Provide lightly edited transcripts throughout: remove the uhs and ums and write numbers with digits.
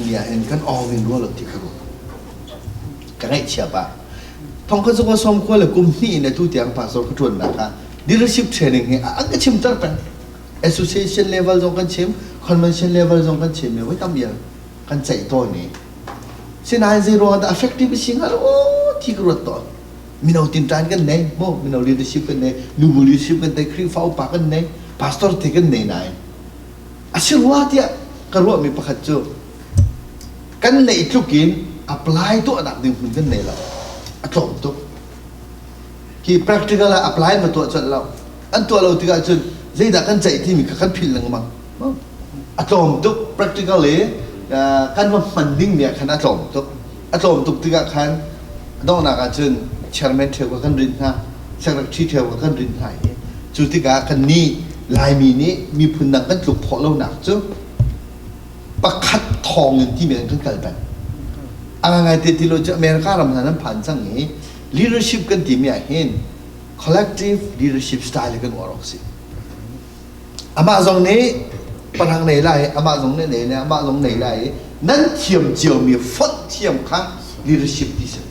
timi ah hin kan awng in rua lo ti ka ruah. Ka ngaihchia pah. Thong ka zung som khua le kum hnih in atu tiang pastor ka ṭuannak ah leadership training hi an ka chimter peng. Association level zong kan chim, convention level zong kan chim i voi tam ial kan ceih tawn i sinain zei ruangah dah effective a si hnga lo ti ka ruat tawn. Mino tinṭan kan nei, mo mino leadership kan nei, nubu leadership kan nei, Khrihfa upa kan nei, pastor te kan nei nain a si rua tiah ka ruahmi pakhat cu kan neih tluk in apply tuahnak ding hmun kan nei lo. A tlawm tuk. Hi practical ah apply ma tuah colh lo. An tuah lo tikah cun zeidah kan ceih timi kha kan philh lengmang. A tlawm tuk practical i kan va hman dingmi ah khan a tlawm tuk. A tlawm tuk tikah khan donghnak ah cun chairman ṭheu kha kan rinh hna, secretary ṭheu kha kan rinh hna i cu tikah kannih Laimi nih miphun dang kan tluk khawh lonak cu pakhat thawng in timi in kan kal peng. A ngaingai te ti lo cu America ram hna nan phan cang i leadership kan timi ah hin collective leadership style kan uar awk si. Amah zong nih parang nei lai, amah zong nih nei lai, amah zong nei lai i nan thiam ciomi fonh thiam kha leadership ti si.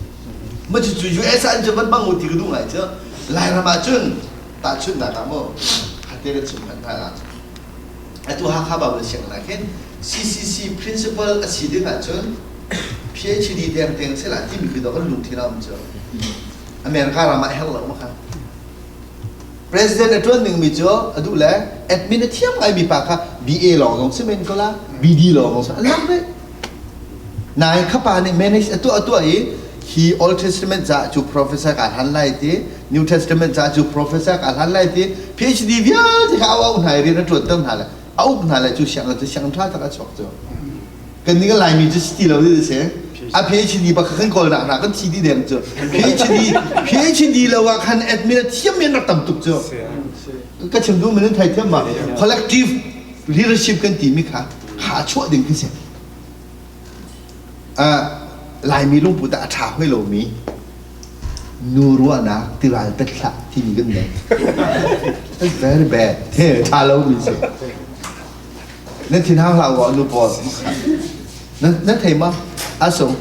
Ma cucu US ah an cu van hmang u ti ka duh ngai cu. Lairam ah cun tahchunhnak ah mu hate ka chim hmanh hna. Atu Hakha Bible sianginn ah khin CCC principal a si ding ahcun PhD dengteng sila timi khi dawh kan lungthin a um cu. America ram ah a herh lo ma kha. President a ṭuan dingmi cu a duh le admin a thiam ngaimi pa kha BA lawng zong si men ko la, BD lawng zong si an lak rih. Nain kha pa nih manage a tuah a tuah i hi Old Testament caah cu professor ka hlan lai ti, New Testament caah cu professor ka hlan lai ti, PhD vialte kha a auh hna i rian a ṭuanter hna le a uk hna le cu sianginn cu sianginn ṭha tak a chuak cu. Kan nih kan Laimi cu si ti lo ti si. A PhD bak kan kawlnak hna kan thi dih deng cu. PhD PhD lo ah khan admin a thiam men rak tam tuk cu. Ka chim duh min thei thiam ma collective leadership kan timi kha kha chuah ding khi si. Laimi lungput ah a ṭha hoi lomi nu ruahnak tiral pet hlah timi kan nei. That's very bad. He ṭha lomi si. Nan thin hang hlah u nu pawl. Nan thei ma? Asung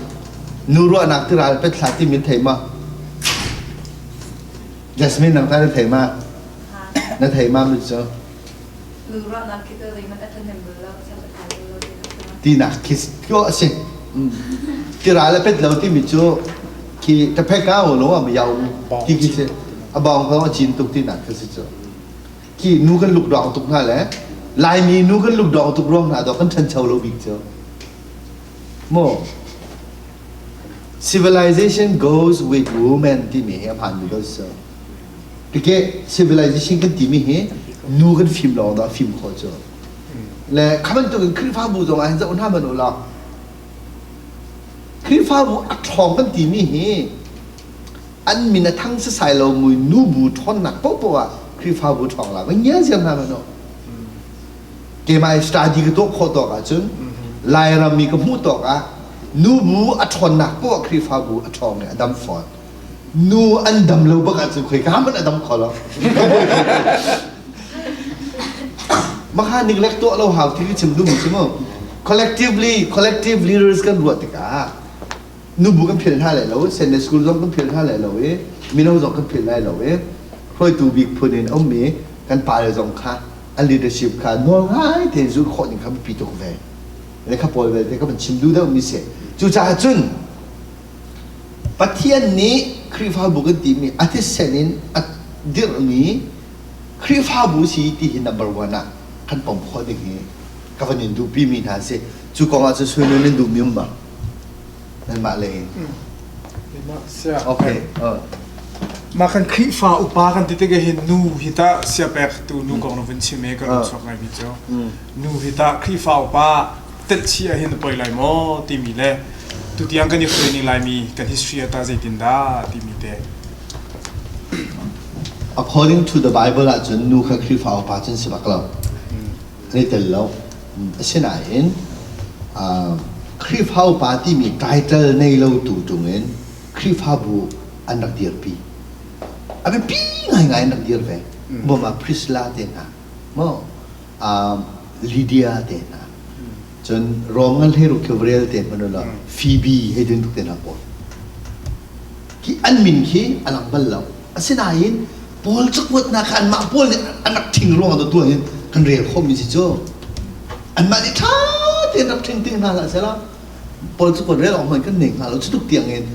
nu ruahnak tiral pet hlah timi thei ma? Jasmine nang ta na thei ma? Na thei ma mi cu? Nu ruahnak khi cu zeihmanh a ṭhahnem bal lo, san a tlai bal lo tinak khi a si. Tiral a pet lo timi cu khi taphek ah lo am yau ti khi si. A bawng ko a cin tuk tinak khi si cu. Khi nu kan luk dawng tuk hna le Laimi nu kan luk dawng tuk ruang hna dawh kan ṭhancho lo bik cu. Mo Civilization goes with women timi hi a hmaan mi ko si. Tike civilization kan timi hi nu kan fim lawng dah fim khawh cu. Le kha bantukin Khrihfabu zong ah hin zoh hna hmanh u law Khrihfabu a ṭhawng kan timi hi an min a thang sasai lo mui nubu ṭhawnnak paohpaoh ah Khrihfabu ṭhawng la va ngia ziam hna hmanh u. Keimah study ka tuah khawh tawk ahcun Lairam mi ka hmuh tawk ah nubu a ṭhawnnak paoh ah Khrihfabu a ṭhawng i a dam fawn. Nu an dam lo bak ahcun khoika hmanh a dam kho lo. Maka neglect tuah lo hau ti chim duhmi si mu. Collectively, collective leaders kan ruah tikah nubu kan philh hna lai lo, Sunday school zong kan philh hna lai lo i mino zong kan philh lai lo i hruaitu bik phun in ummi kan pale zong kha an leadership kha nawl ngai tein zulh khawh ding kha biapi tuk ve. Le kha pawl vialte ka van chim duh deuhmi si. Cucaah cun Pathian nih Khrihfabu kan timi a thisen in a dirhmi Khrihfabu si ti hi number one ah kan pom khawh ding hi ka van in duhpimi hna si. Cu kong ah cun suinu nan duhmi um ma? Nanmah lei in. Okay. Mah kan Khrihfa upa kan ti tikah hin nu hi tah siapek tu nu kong na vun chim i ka lung chuak ngaimi cu nu hi tah Khrihfa upa telhchih ah hin a poi lai maw timi le tutiang kan i hruai ning laimi kan history ah tah zeitindah timi te. According to the Bible ahcun nu kha Khrihfa upa cun si bak lo. An i tel lo. Asinain Khrihfa upa timi title nei lo tu ṭungin Khrihfabu an rak dirpi. A biapi ngaingai an rak dir ve. Mama Priscilla te hna, maw Lydia te hna. Cun Rom ngan hlei ruk khi rel te hmanh ulaw Phoebe hei dun tuk te hna pawl. Khi an min khi a lang bal lo. Asinain Paul cakuatnak kha anmah Paul nih an rak ṭhing ruangah tu tuah hin kan rel khawhmi si cu. Anmah nih ṭha tein rak ṭhing ting hna hlah sehla Paul cakuat rel awk hmanh kan nei hnga lo. Cu tuk tiang in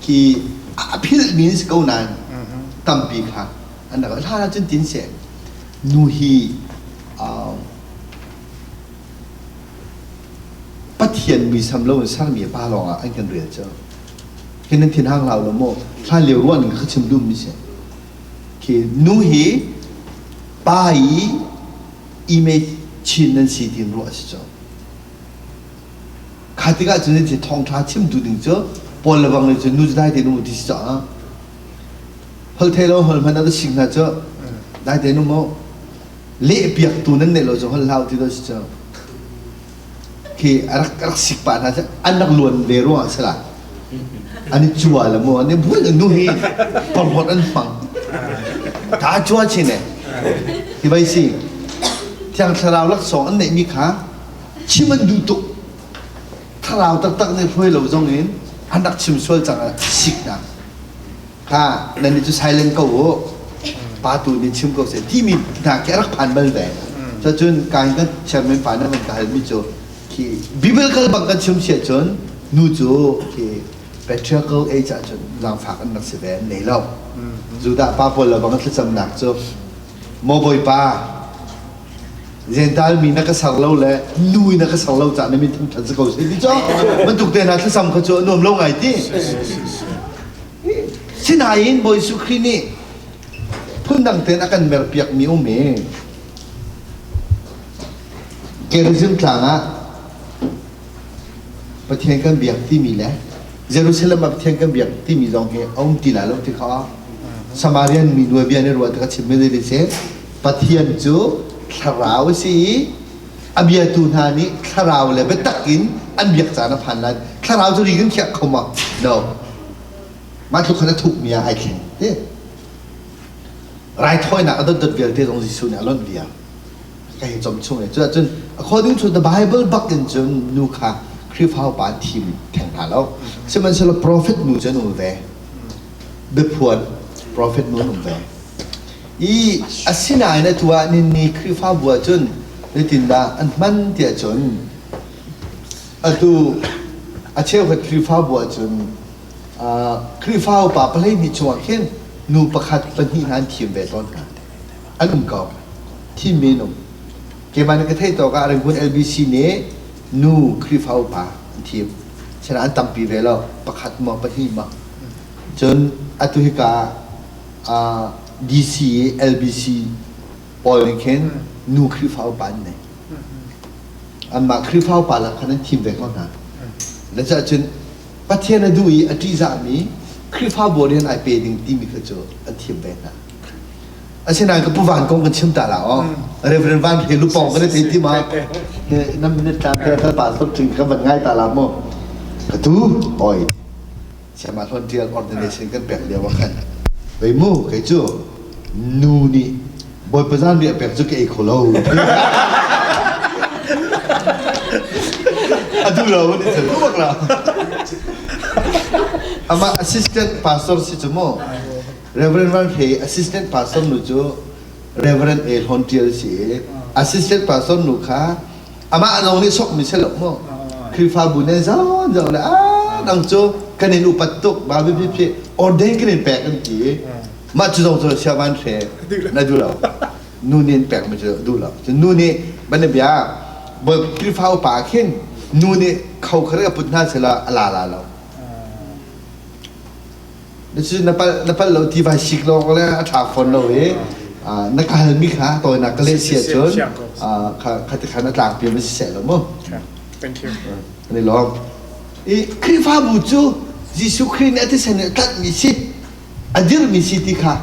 khi a philhmi an si ko nain tampi kha an rak hlan ahcun tin seh nu hi Pathian muisam lo in sermi pa lawngah an kan rel cu. Hi nan thinhang hlah lo maw? Hlan lio ruah ning ka chim duhmi si. Khi nu hi pa i image chin nan si tiin ruah a si cu. Kha tikah cun ti thawngṭha chimtu ding cu Paul le bang nih cun nu cu dai tein um ti si caah hol thei lo hol hmanh ah sing hna cu dai tein um u lehpiaktu nan neih lo cu hol hlah u ti do si cu khi a rak rak sik pah hna cu an rak luan ve ruangah si la an i cua le mu an i buai nu hi porhlawt an hmang ta cua chin e hi vai si thiang thlarau laksawng an neihmi kha chim an duh tuk thlarau taktak nih hruai lo zong in an rak chim sual cang ah siknak kha nan nih cu silent ko u pa tu nih chim ko seh timi hna khi a rak phan bal ve cun kai kan chairman pa nih man ka halmi cu khi biblical bang kan chim sia cun nu cu khi patriarchal age ah cun zaangfak an rak si ve an nei lo Judah pa pawl le bang thlacamnak cu maw bawipa Jentail mi na ka ser lo le nu na ka ser lo caah na min thangṭhat si ko seh ti cu bantuk te hna thlacam kha cu a nuam lo ngai ti. Sinain Bawi Jesuh Khrih nih phundang tein a kan merpiak mi um i Gerizim tlang ah Pathian kan biak timi le Jerusalem ah Pathian kan biak timi zong hi a um ti lai lo ti kha Samarian mi nuabia nih ruah tikah chimmi zei si Pathian cu thlarau a si i a biatu hna nih thlarau le biatak in an biak caan a phan lai. Thlarau cu ri kan khiah kho ma? No. Mah tluk khan a thukmi ah ai thleng. Ti. Raithawinak a dotdot vialte zong Jesuh nih a lonh viar. Ka hei com chung e. Cuahcun according to the Bible bak in cun nu kha Khrihfa upa an thim theng hna lo. Sihmanhsehlaw prophet nu cu an um ve. Biaphuan prophet nu an um ve. I asinain atu ah ninni Khrihfabu ah cun zeitindah an hman tiah cun atu a cheukhat Khrihfabu ah cun Khrihfa upa 12 chungah khin nu pakhat pahnih hna an thim ve tawn hna. An um ko. Thimmi an um. Keimah nih ka theih tawk ah Rangoon LBC nih nu Khrihfa upa an thim. Sinain an tampi ve lo. Pakhat maw pahnih maw. Cun atu hika DC i LBC pawl nih khin nu Khrihfa upa an nei. Anmah Khrihfa upa lak khan an thim ve ko hna. Le cun Pathian a duh i a ṭihzahmi Khrihfabu rian ai pe ding timi kha cu an thim ve hna. Asinain ka pu Van kong kan chim ta la aw. Reverend Van he lupong kan thei ti ma. Nam minute tla te ka pastor ṭing ka van ngai ta la mu. Ka tu oi Siamah Hlawn Ṭial ordination kan pek lio ah khan vei mu kei cu nu nih Bawipa zanriah pek cu ka ei kho lo. A duh lo ni cu bak la. Amah assistant pastor si cu mu. Reverend Van Hre assistant pastor nu cu Reverend A Hlawn Ṭial si i assistant pastor nu kha amah zong nih sokmi si lo mu Khrihfabu nih zon zon le a dang cu kan in upat tuk ba bi phi ordain kan in pek an ti mah cu zong cu sia van hre na duh lo nu nih in pek mi cu duh lo nu nih ban bia Khrihfa upa khin nu nih kho khare a put hna sila a la la lo Na palh na palh lo ti vai sik lawng le a ṭha fawn lo i na ka halmi kha tawinak ka leh si ahcun kha kha ti khan a tlangpi ma si seh lo mu. Thank you. An i lawm. I Khrihfabu cu Jesuh Khrih nih a thisen in a tlanhmi si, a dirmi si ti kha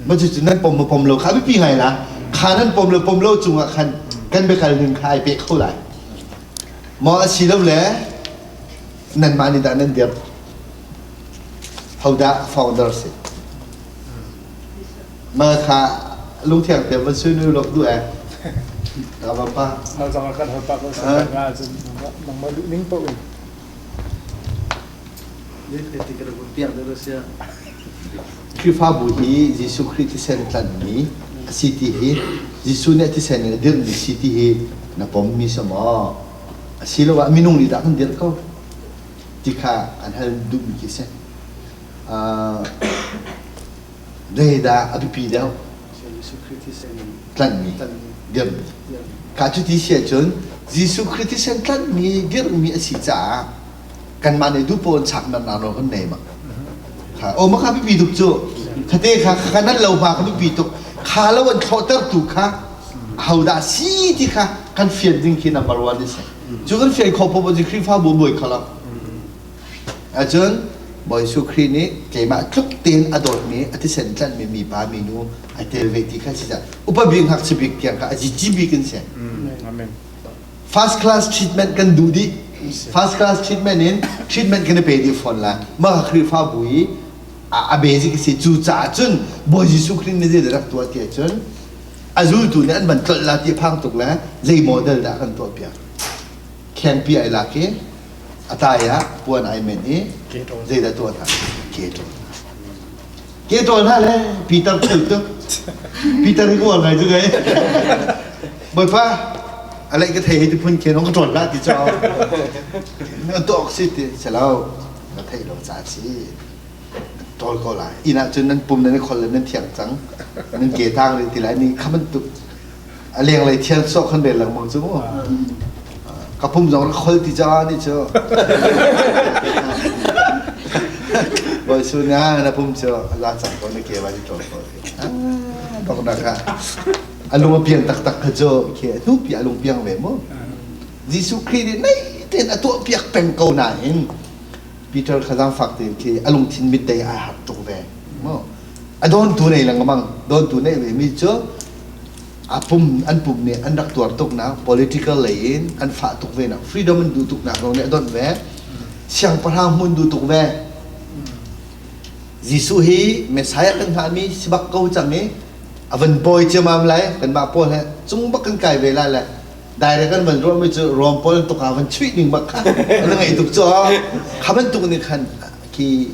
ma cucu nan pom ma pom lo kha biapi ngai la. Kha nan pom le pom lo cungah khan kan biakal ning kha ai peh kho lai. Maw a si lo le nanmah nih dah nan dirh? Hodah founder si? Mah kha lungthiang te van sui nu lok duh eh. Ka pa. Hal zong ah kan hal pah ko sa nga cun nangmah duh ning paoh in. Khrihfabu hi Jesuh Khrih thisen tlanhmi a si ti hi Jesuh nih a thisen in a dirhmi si ti hi na pommi si maw? Asiloah minung nih dah kan dirh ko? Ti kha an hal duhmi khi si. Zeidah a biapi deuh? Tlanhmi, dirhmi. Kha cuti si ahcun Jesuh Khrih thisen tlanhmi, dirhmi a si caah kanmah nih duh pawn chaknak nawl kan nei ma kha o ma kha biapi tuk cu khate kha kha nan lo hma kha biapi tuk kha lo an thlawhter tu kha hodah si ti kha kan fian ding khi number one ni si cu kan fian kho po po Khrihfabu bawi kha lo ahcun Bawi Jesuh Khrih nih keimah tluk tein a dawtmi a thisen tlanhmi mipa minu ai tel ve ti kha si upa bik ngakchia bik tiang kha a cici bik in si Amen. First class treatment kan duh dih. First class treatment in treatment kan i pe dih fawn la. Mah Khrihfabu i a basic si cu caah cun Bawi Jesuh Khrih nih zei rak tuah ti ahcun a zultu nih an van tlolh la ti phang tuk le zei model dah kan tuah piak. Khengpi ai lak i a tai ah puan ai men i zeidah tuah hna? Ke ṭawl. Ke ṭawl hna le Peter thil tu. Peter hi uar ngai cu kai. Bawipa a leih ka thei hei ti phun khen ka ṭawl hlah ti cu. Na tuak si ti selo na theih lo ca si. Ṭawl ko lai. Inn ah cun nan pum nan i khol le nan thiang cang. Nan ke tang rih ti lai ni kha bantuk a lenglei thial sawh khan rel lengmang cu mu ka pum zong rak khol ti ca ni cu bawi su na na pum cu a za cang ko na ke ba ti ṭol ko bak na kha a lung a piang taktak kha cu khi hnu pi a lung piang ve mu Jesuh Khrih nih nei tein a tuah piak peng ko nain Peter kha zaangfak tein khi a lungthin mit dei ai harh tuk ve mu a dawntu nei lengmang dawntu nei ve mi cu a pum an pum nih an rak tuar tuknak political lei in an fah tuk ve nak freedom an duh tuknak zong nih a donh ve siangpahrang hmun duh tuk ve Jesuh hi Messiah kan hngahmi si bak ko cang i a van bawi ciamam lai kanmah pawl he cung bak kan kai ve lai le direct kan van ruahmi cu Rom pawl tuk ah van chuih ding bak kha an ngaih tuk cu kha bantuk nih khan khi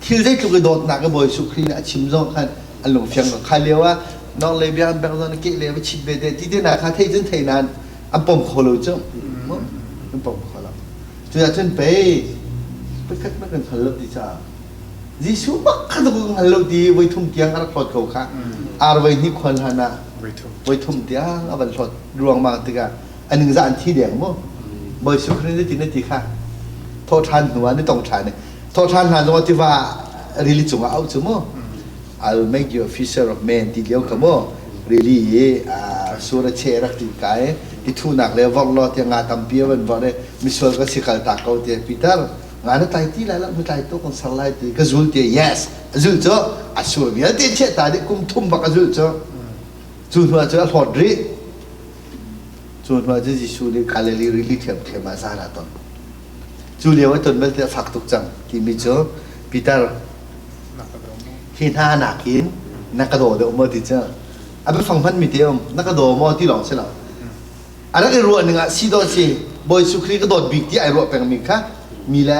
thil zeitluk i dawtnak i Bawi Jesuh Khrih nih a chim zong khan an lungfiang ko. Kha lio ah nong le bia an bek zong ke le va chit ve te ti te na kha thei cun thei nain an pom kho lo cu. An pom kho lo. Cuah cun pei pakhat man kan hngal lo ti caah Jesuh bak kha tu kan hngal lo ti voi thum tiang a rak hlawt ko kha. Ar voi hnih khual hlan ah voi thum tiang a van hlawt ruangmang tikah a ningzah an thi deng mu. Bawi Jesuh Khrih nih ti na ti kha thawh ṭhan hnu ah ni tong ṭhan i thawhṭhan hna zong tiva rili cungah auh cu mu I'll make you a fisher of men ti lio kha mu rili i sur a che rak ti kai ti thunak le vorh law tiah nga tampi a van vorh i misual ka si kal tak ko tiah Peter nga na tlai ti lai lo na tlai tuk kan ser lai ti ka zul ti yes a zul cu a sur vialte chiah ta dih kum thum bak a zul cu cu hnu ah cun a hlawt rih cu hnu ah cun Jesuh nih Galilee rili ṭhiamṭhiam ah zan ah ton Cu lio a ton belte a fak tuk cang timi cu Peter hi hna nakin na ka daw deuh maw ti cu a biafang hmanmi te um na ka daw maw ti lawng si lo a rak i ruah ning ah si dawh si Bawi Jesuh Khrih ka dawt bik ti ai ruah pengmi kha mi le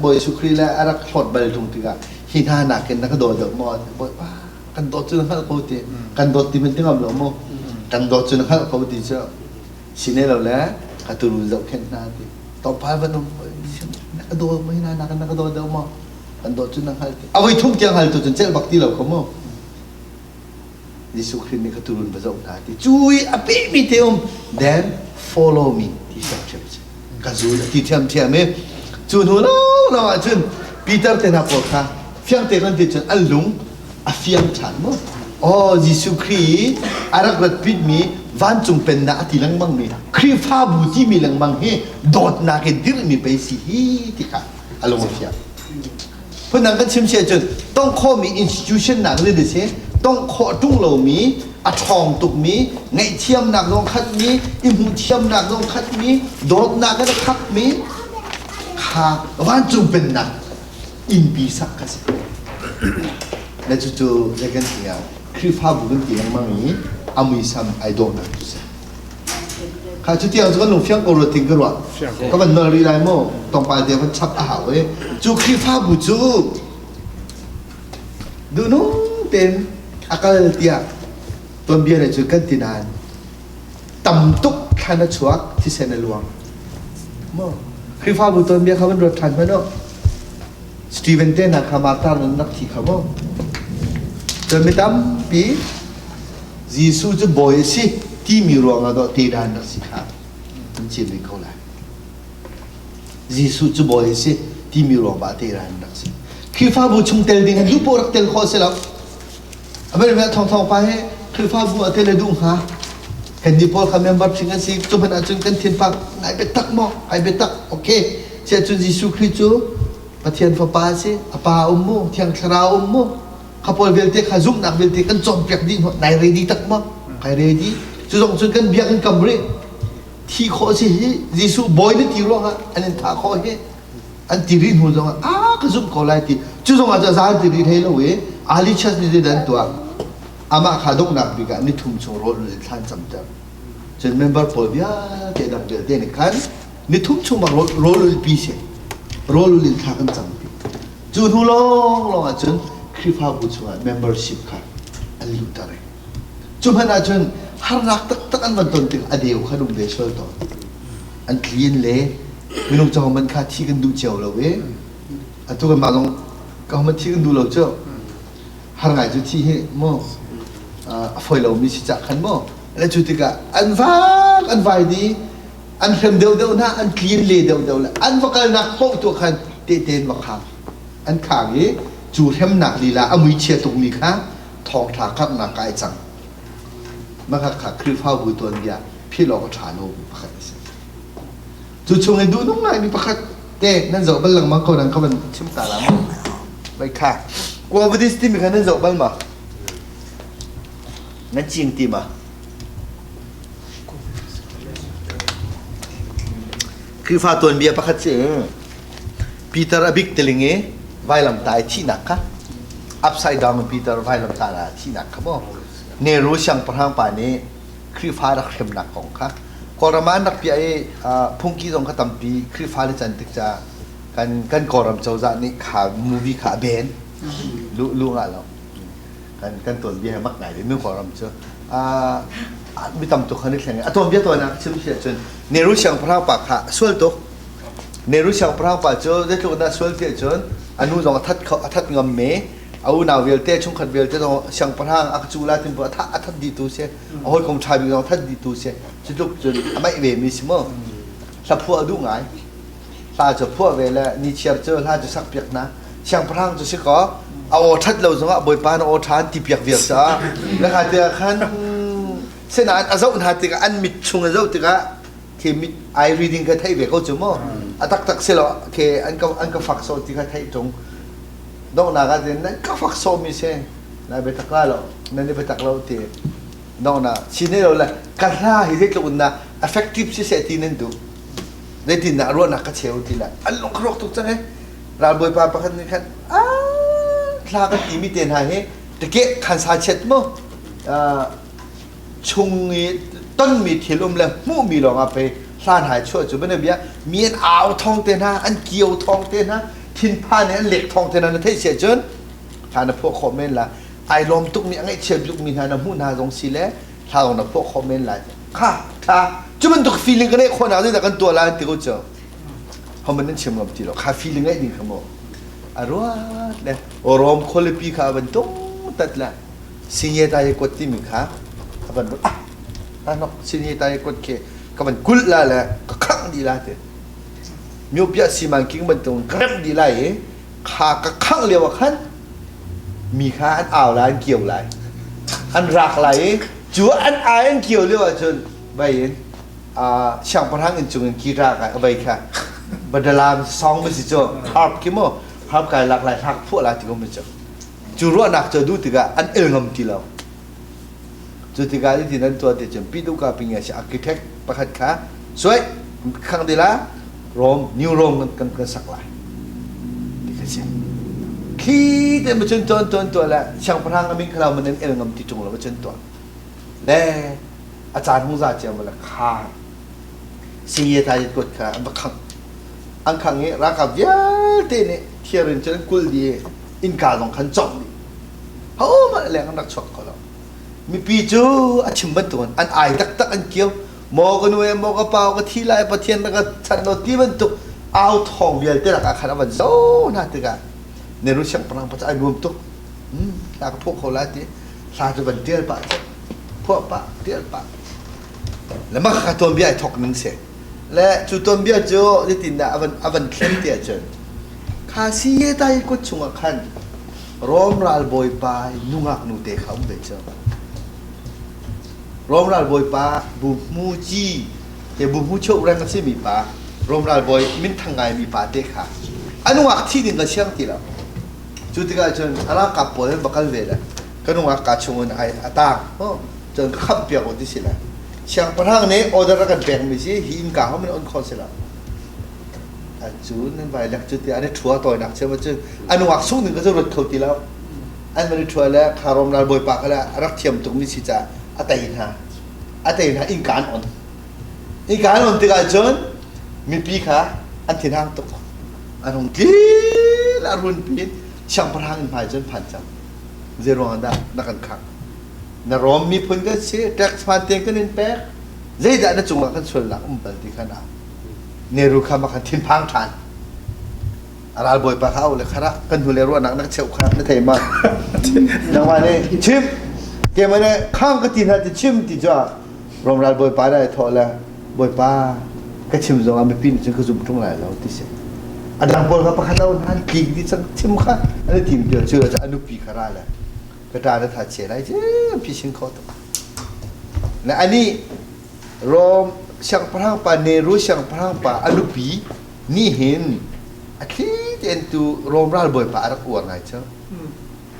Bawi Jesuh Khrih le a rak hlawt bal ṭung tikah hi hna nakin na ka daw deuh maw Bawipa kan dawt cu na hngalh ko ti kan dawt ti men ti ngam lo mu kan dawt cu na hngalh ko ti cu si ne lo le ka turun zohkhenh hna ti tlawmpal van um na ka daw maw na na ka daw deuh maw kan dawt cu na hngal ti a voi thum tiang hal tu cun celh bak ti lo kho mu Jesuh Khrih nih ka turun va zoh hna ti cu i a pehmi te um then follow me ti ṭhiamṭhiam si ka zul a ti ṭhiamṭhiam i cu hnu lo lo ah cun Peter te hna pawl kha fiang te kan ti cun an lung a fiang ṭhan mu aw Jesuh Khrih i a rak rat pitmi vancung pennak a ti lengmang mi Khrihfabu timi lengmang hi dawtnak in dirhmi pei si hi ti kha a lung a fiang phundang kan chim si ahcun tongh khawhmi institution nak le si tongh khawh ṭung lomi a ṭhawng tukmi ngaihthiamnak zong khatmi i hmuhthiamnak zong khatmi dawtnak in a khatmi kha vancung pennak innpi sak kha si. Le cucu zei kan ti ah Khrihfabu kan ti lengmang i a muisam ai dawhnak cu si. Kha cu tiang cu kan lung fiang ko rua ting ka ruah. Ka van nol rih lai maw? Tongpal te van chap a hau e. Cu Khrihfabu cu duhnung tein a kal tiah tuanbia le cu kan ti nain tam tuk thlan a chuak thisen a luang. Maw? Khrihfabu tuanbia kha van ruat ṭhan hmanh u. Stephen te hna kha martar nan rak thi kho maw? Cun mi tampi Jesuh cu bawi a si timi ruangah dawh tedan rak si kha an chim rih ko lai. Jesuh cu bawi a si timi ruangah tedan rak si. Khrihfabu chung tel ding an duh poh rak tel khawh si lo. A bel bel thong thong pa he Khrihfabu a tel a duh hnga. Kan nih pawl kha member thing an si cu hmanh ahcun kan thinfak ngai biatak maw? Ai biatak. Okay. Siah cun Jesuh Khrih cu Pathian Fapa a si, a Pa um mu, Thiang Thlarau um mu, kha pawl vialte kha zumhnak vialte kan cawnpiak dih hnu nai ready tak maw kai ready cu zong cun kan biak in kam rih thi khawh si hi Jesuh bawi na ti ruangah an in thah khawh hi an ti rih hnu zongah a ka zumh ko lai ti cu zongah cu zal ti rih hlei lo i Ali Church nih zeidah an tuah amah kha donghnak bik ah nithum chung rawl in thlan camter cun member pawl vialte dang vialte nih khan nithum chung bak rawl ul pi si rawl ul in thla kan campi Cu hnu lawnglawng ahcun Khrihfabu chungah membership kha an luhter i cu hmanh ahcun harnak taktak an van ton tik a deu kha an um ve sual tawn. An clean le minung cu hohmanh kha thi kan duh cio lo i atu kanmah zong ka hohmanh thi kan duh lo cu har ngai cu thi hi mu a fawi lomi si cah khan mu le cu tikah an vak an vai dih an hrem deuhdeuh hna an clean le deuhdeuh le an va kalnak paoh tu khan tehte in va khang an khang i cu hremnak lila a muichia tukmi kha thawngṭha karhnak kai cang mah kha Khrihfabu tuanbia philh awk a ṭha lomi pakhat a si cu chung i duhnung ngaimi pakhat te nan zoh bal lengmang ko nan ka van chim ta la mu vai kha Quo Vadis timi kha nan zoh bal ma nan cing ti ma Khrihfa tuanbia pakhat si Peter a bik tiling i vailamtah i thihnak kha upside down in Peter vailamtah ah thihnak kha maw Nehru siangpahrang pa nih Khrihfa rak hremnak kong kha Kawlram ah an rak piah i phungki zong kha tampi Khrihfa le can tik caah kan kan Kawlram cozah nih kha movie kha a ban lu lu ngah lo kan kan tuanbia he mak ngai ve mi Kawlram cu mi tam tuk khan i thleng a tuanbia tuan chim si ahcun Nehru siangpahrang pa kha sual tuk Nehru siangpahrang pa cu zeitluk dah sual ti ahcun a nu zong a that kho a that ngam me a unau vialte chungkhat vialte zong siangpahrang a cu la tin a that a that dih tu si a hawikom ṭha bik zong that dih tu si cu tluk cun a maih ve mi si mu hla phuah duh ngai hla cu phuah ve le nichiar cu hla cu sak piak hna siangpahrang cu si kaw a aw ṭhat lo zongah bawipa na aw ṭha an ti piak viar caah na kha tiah khan sinain a zoh hna tikah an mit chung a zoh tikah khi mit eye reading kha theih ve ko cu mu a taktak si lo khi an ka an ka fak sawh ti kha theih ṭung donghnak ah nan ka fak sawh mi si nai biatak la lo nan i biatak lo ti donghnak si ne lo le ka hla hi zeitluk in dah effective si seh ti nan duh zeitindah ruahnak ka cheu ti le an lung ka rawk tuk cang e ralbawipa pakhat nih khan thla kan timi te hna hi tike khan sa chiat mu chung i tonmi thil um le hmuhmi lawng ah pei hlan hai chuah cu bana bia mi an au thong te hna an kio thong te hna thinphan in an lek thong te hna na theih sia cun thla na phuah khawh men la ai lawm tukmi a ngaihchia tukmi hna na hmuh hna zong si le thla zong na phuah khawh men lai kha tha cu bantuk feeling ka neih khawh nak zeidah kan tuah lai ti ko cu homan nan chim ngam ti lo kha feeling ngeih ding kha mu a ruat le Rom khualipi kha a van tung tat le sinye ta ye kot timi kha a van ah ah nok sinye ta ye kot khi ka van kulh la le ka khangh dih la ti myopia siman king bantuk ka remh dih lai i kha ka khangh lio ah khan mi kha an au lai an kio lai an rak lai i cu an ai an kio lio ahcun vai in siangpahrang inn cung in guitar kai a vai kha badalam song ma si cu harp khi mu harp kai lak lai hlak phuah lai ti ko mi cu cu ruahnak cu duh tikah an el ngam ti lo cu tikah tin an tuah ti cun piduka pinge si architect pakhat kha suai khang dila Rome New Rome kan kan sak lai ti kha si khi te ma cun tuan tuan tuah le siangpahrang amin khala man an el ngam ti tung lo ma cun tuah le a caan hung za cia ma le kha. Saya Tayi kut kha an va khangh. An khangh i ralkap vialte nih thir in cun an kulh dih i innka zong khan cawngh dih. Hohmanh leng an rak chuak kho lo. Mipi cu a chim bantukin an ai taktak an kio. Maw ka nu e, maw ka pa, ka thi lai, Pathian na ka chanh lo ti bantuk au thawng vialte lakah khan a van zoh hna tikah Nehru siangpahrang pa cu ai nuam tuk. Hla ka phuah kho lai ti hla cu van ṭial pah cu phuah pah ṭial pah le mah kha tuanbia ai thawk ning si le cu tuanbia cu zeitindah a van a van thlen ti ahcun kha si tai kut chungah khan Rom ralbawipa nungak nu te kha um ve cu Rom ralbawipa bu hmu ci te bu hmu cheu reng a simi pa Rom ralbawi minthang ngaimi pa te kha a nungak thi ding ka siang ti lo Cu tikah cun a ralkap pawl an va kal ve le ka nungak kaa chungin ai a taang cun ka khamh piak u ti si le siangpahrang nih order a kan pekmi si hi innka hom in on kho si lo. Cu nan vai lek cu tiah an i ṭhua tawinak chiam cun a nungak sung ding ka cu ruat kho ti lo. An van i ṭhua le kha Rom ral bawipa kha le a rak thiam tukmi si caah a tei hna. A tei hna innka an on. Innka an on tikah cun mipi kha an thinhang tuk. An hung tli a run pi siangpahrang inn hmai cun phan cang. Zei ruang dah na kan khangh? Na Rom miphun kan si, tax hmaan tein kan in pek. Zeidah na cungah kan sualnak um bal ti kha na Nehru kha ma khan thinphang ṭhan. A ralbawipa kha au le kharah kan hnu le ruahnak na ka cheuh kha na thei ma? Nangmah nih chim keimah nih khang ka ti hna ti chim ti cu Rom ralbawipa nih ai thawh le Bawipa ka chim zongah mipi nih cun ka zum ṭung lai lo ti si. A dang pawl kha pakhat lo hna an tlik dih cang chim kha an i tim ti cu a nupi kha ra le ka ṭa na tha chia lai phi kho tuk. Le anih Rom siangpahrang pa Nero siangpahrang pa a nupi nih hin a thli tein tu Rom ralbawipa a rak uar ngai cu.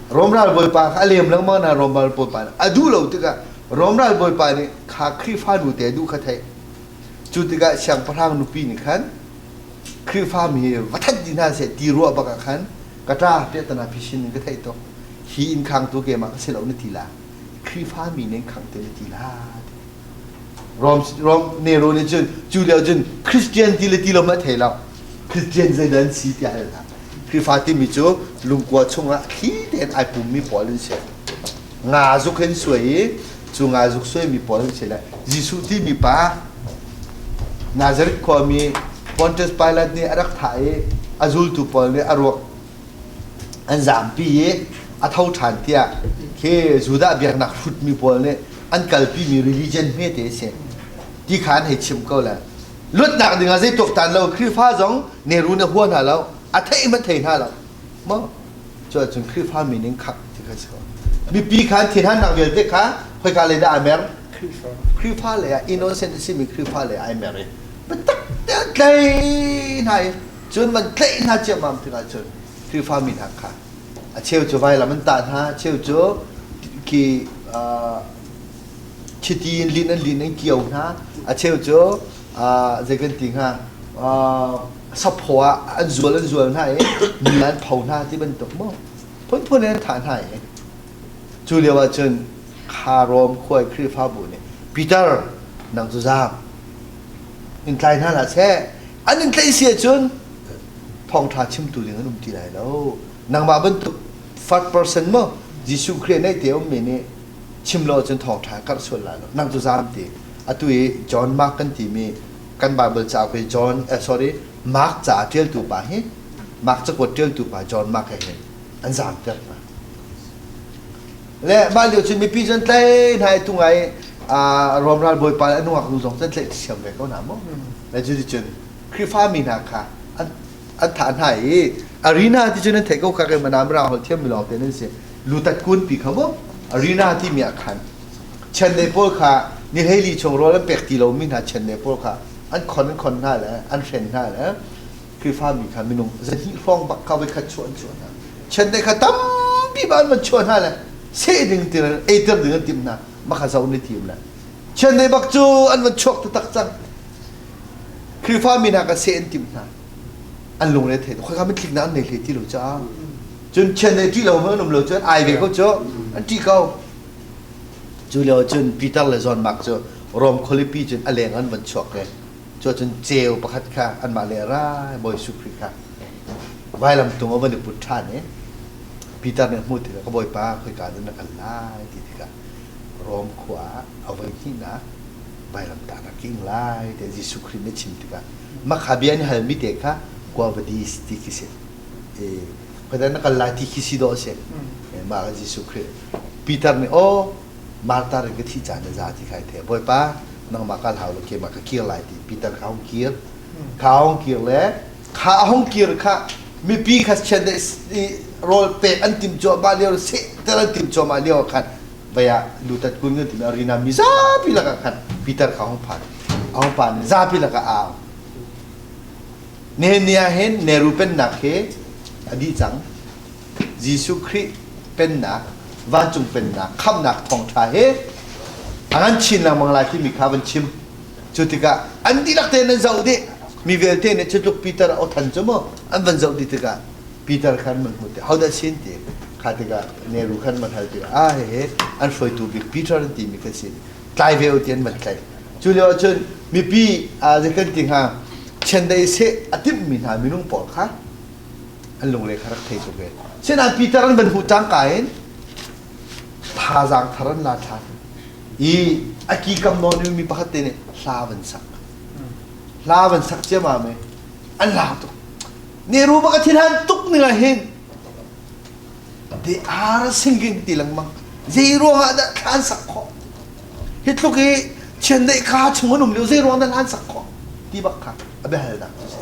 Rom ralbawipa kha a lem lengmang na Rom ralbawipa nih a duh lo tikah Rom ralbawipa nih kha Khrihfa nu te a duh kha theih. Cu tikah siangpahrang nupi nih khan Khrihfa mi hi va that dih hna seh ti ruah bak ah khan ka ṭa piahtana phi in ka theih tuk. Hi inn khangtu keimah ka si lo na ti la. Khrihfa mi nih khang te na ti la. Rom Rom Nero nih cun cu lio cun Christian ti le ti lo ma thei lo. Christian zeidah an si tiah hal hna. Khrihfa timi cu lungkua chungah thli tein ai pummi pawl an si. Nga zuk in suai i cu nga zuk suaimi pawl an si le Jesuh timi pa Nazareth khuami Pontius Pilate nih a rak thah i a zultu pawl nih a ruak an zampi i a tho ṭhan tiah khi Judah biaknak hrutmi pawl nih an kalpimi religion hmete a si ti kha an hei chim ko le luatnak ding ah zei tuaktan lo Khrihfa zong Nehru nih hua hna lo a theih hmanh thei hna lo maw cu ahcun Khrihfa min khak ti kha si ko mipi kha thinhannak vialte kha khoika lei dah ai mer Khrihfa lei ah innocent a simi Khrihfa lei ai mer i biatak te an tlai hna i cun man tlaih hna ciammam tikah cun Khrihfa mi hna kha a cheu cu vailam an tah hna a cheu cu khi chiti in lin an lin an kio hna a cheu cu zei kan ti hnga saphaw ah an zual an zual hna i mi an pho hna ti bantuk maw phunphun in an thah hna i cu lio ah cun kha Rom khuai Khrihfabu nih Peter nang cu zaam in tlai hna hlah seh an in tlaih si ahcun thawngṭha chimtu ding an um ti lai lo nangmah bantuk first person maw Jesuh Khrih neih te ummi nih chim lo ahcun thawngṭha karh sual lai lo nang cu zaam ti atu i John Mark kan timi kan Bible cauk i John sorry Mark ca a ṭialtu pa hi Mark cakuat ṭialtu pa John Mark he hin an zaamter hna le mah lio cun mipi cu an tlai hna i tu ngai Rom ralbawi pa le a nungak nu zong cu an tlaih thiam ve ko hna mu le cuticun Khrihfa mi hna kha an an thah hna i arena ti cun an theih ko kha kai mana mirang holh thiam mi lawng te nan si lutat kun pi kha mu arena timi ah khan chiandeih pawl kha ni hleili chung rawl an pek ti lomi hna chiandeih pawl kha an khon an khon hna le an hren hna le Khrihfa mi kha minung zahnih hrawng bak kha voikhat chuah an chuah hna chiandeih kha tampi ba an van chuah hna le seh ding ti eiter ding an timh hna mah kha zo ni tim le chiandeih bak cu an van chuak taktak cang Khrihfa mi hna kha seh an timh hna an lungre thei khoika mitthliknak an nei hlei ti lo caah cun chiandeih ṭih lo an um lo cun ai ve ko cu an ṭih ko Cu lio cun Peter le John Mark cu Rom khualipi cun a leng an van chuak i. Cu ahcun ceu pakhat kha anmah le ra Bawi Jesuh Khrih kha vailam tung a van i put ṭhan i Peter nih a hmuh tikah ka Bawipa khoika dah na kal lai ti tikah Rom khua ah a voi hnihnak vailamtahnak ka ing lai tiah Jesuh Khrih nih a chim tikah mah kha bia an i halmi te kha Quo-vadis ti khi si. Khoidah na kal lai ti khi si dawh a si. Mah kha Jesuh Khrih. Peter nih aw Martha in ka thih caan na za ti kha ai thei. Bawipa nangmah kal hau lo keimah ka kir lai ti Peter kha hung kir. Kha hung kir le kha a hung kir kha mipi kha chiandeih rawl pek an tim cuahmah lio sehter an tim cuahmah lio ah khan vei ah lutat kun kan timi arena mi zapi lakah khan Peter kha hung phan. A hung phan zapi lakah a au. Nihin ni ah hin Nehru pennak hi a dih cang. Jesuh Khrih pennak, vancung pennak, khamhnak thawngṭha he a ngan chin lengmang lai timi kha van chim. Cu tikah an dihlak tein an zoh dih. Mi vialte nih cu tluk Peter a awthan cu mu an van zoh dih tikah Peter khan man hmu ti hodah sin ti kha tikah Nehru khan man hal tikah ah hehe an hruaitu bik Peter an timi kha si tlai ve u ti an van tlaih. Cu lio ahcun mipi zei kan ti hnga chiandeih seh a timhmi hna minung pawl kha an lungre kha rak thei tuk ve. Sinain Peter an van hmuh cangka in thazaang thar an la ṭhan i a ki kam nawn in mi pakhat te nih hla van sak. Hla van sak ciammam i an lau tuk. Nehru bak a thinhan tuk ning ah hin they are singing ti lengmang. Zei ruangah dah thla an sak khawh? Hi tluk i chiandeih kha chung an um lio zei ruang dah hla an sak khawh? Ti bak kha a biahalnak cu si.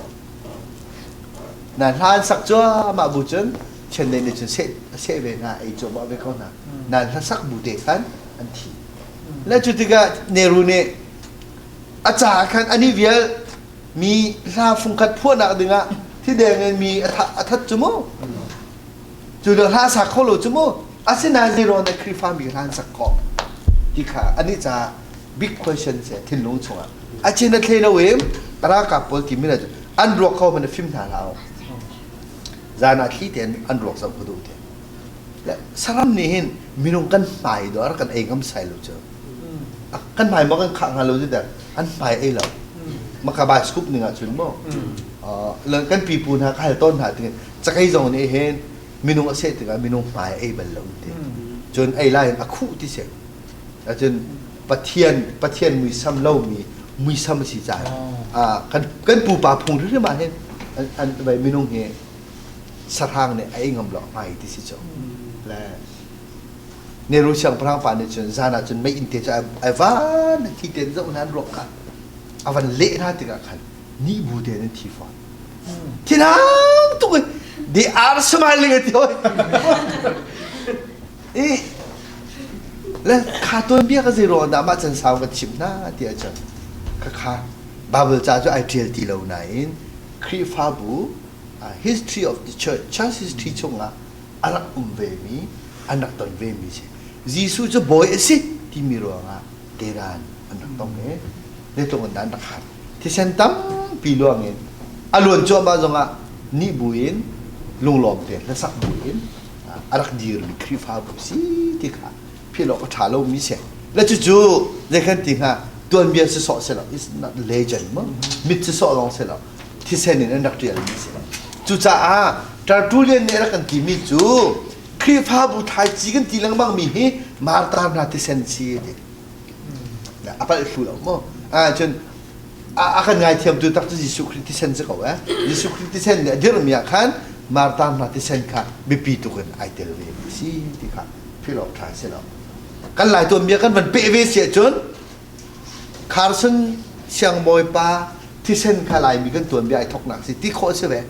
Na hla an sak cuahmah bu cun chiandeih nih cun seh a seh ve hna, ei cuahmah ve ko hna. Na hla sak bu te khan an thi. Le cu tikah Nehru nih a caah khan ani vial mi hla fungkhat phuahnak dingah thideng in mi a that cu mu. Cu le hla sak kho lo cu mu. Asinain zeiruang dah Khrihfa mi hla an sak khawh ti kha anih caah big question si thinlung chungah. A chin a thlei lo i ralkap pawl timi le an ruak kho man fim hna hlah. Zan ah thli tein an ruak zoh ka duh te. Le saram nih hin minung kan hmai do ar kan ei ngam sai lo cu. Kan hmai maw kan khah hnga lo cu dah an hmai ei lo. Maka bioscope ning ah cun mu. Kan pipu hna ka hal tawn hna tingin cakei zong nih hin minung a seh tikah minung hmai ei bal lo ti. Cun ei lai in a khuh ti si. Cun Pathian Pathian muisam lomi muisam a si caah kan kan pupa phung hrimhrim ah hin an minung hi sahrang nih a ei ngam lo hmai ti si cu. Le Nehru siangpahrang pa nih cun zan ah cun mei inn te cu ai van thi tein zoh hna an ruak kha a van leh hna tikah khan ni bu tein an thi fawn. Thinhang tuk in they are smiling a ti hoi. I le kha tuanbia ka zei ruang dah mah can sau ka chimh hna ti ahcun kha kha Bible ca cu ai ṭial ti lo nain Khrihfabu history of the church church history chungah a rak um vemi an rak ton vemi si. Jesuh cu bawi a si timi ruangah teran an rak tong i zeitluk in dah an rak har. Thisen tampi luang in a luan cuahmah zongah nih buin lunglawm te hlasak buin a rak dirmi Khrihfabu si ti kha philh awk a ṭha lomi si. Le cucu zei kan ti hnga tuanbia si sawh si lo is not legend mu mit si sawh lawng si lo thisen in an rak ṭialmi si. Cucaah Tertullian nih a rak kan timi cu Khrihfabu thlaici kan ti lengmang mi hi martar hna thisen si ti. A palh thlu lo mu. Ah cun a kan ngaithiamtu tak cu Jesuh Khrih thisen si ko eh. Jesuh Khrih thisen nih a dirhmi ah khan martar hna thisen kha biapi tuk in ai tel ve mi si ti kha philh awk ṭha si lo. Kan Lai tuanbia kan van peh ve si ahcun Carson siangbawipa thisen kha Laimi kan tuanbia ai thoknak si ti khawh si ve.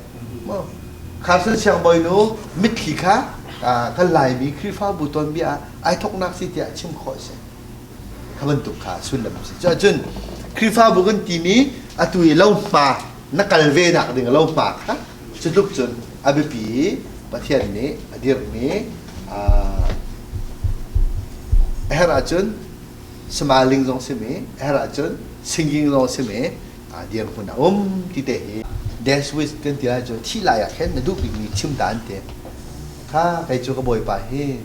Carson siangbawinu mitthli kha kan Laimi Khrihfabu tuanbia ah ai thoknak si tiah chim khawh si. Kha bantuk kha sullam si. Cuahcun Khrihfabu kan timi atu i lohma na kal ve nak ding lohma kha cu tluk cun a biapi i Pathian nih a dirhmi a herh ahcun smiling zong simi a herh ahcun singing zong simi dirhmun a um ti te hi death wish kan ti lai cu thih lai ah khin na duh bikmi chim ta an ti kha kei cu ka bawipa hi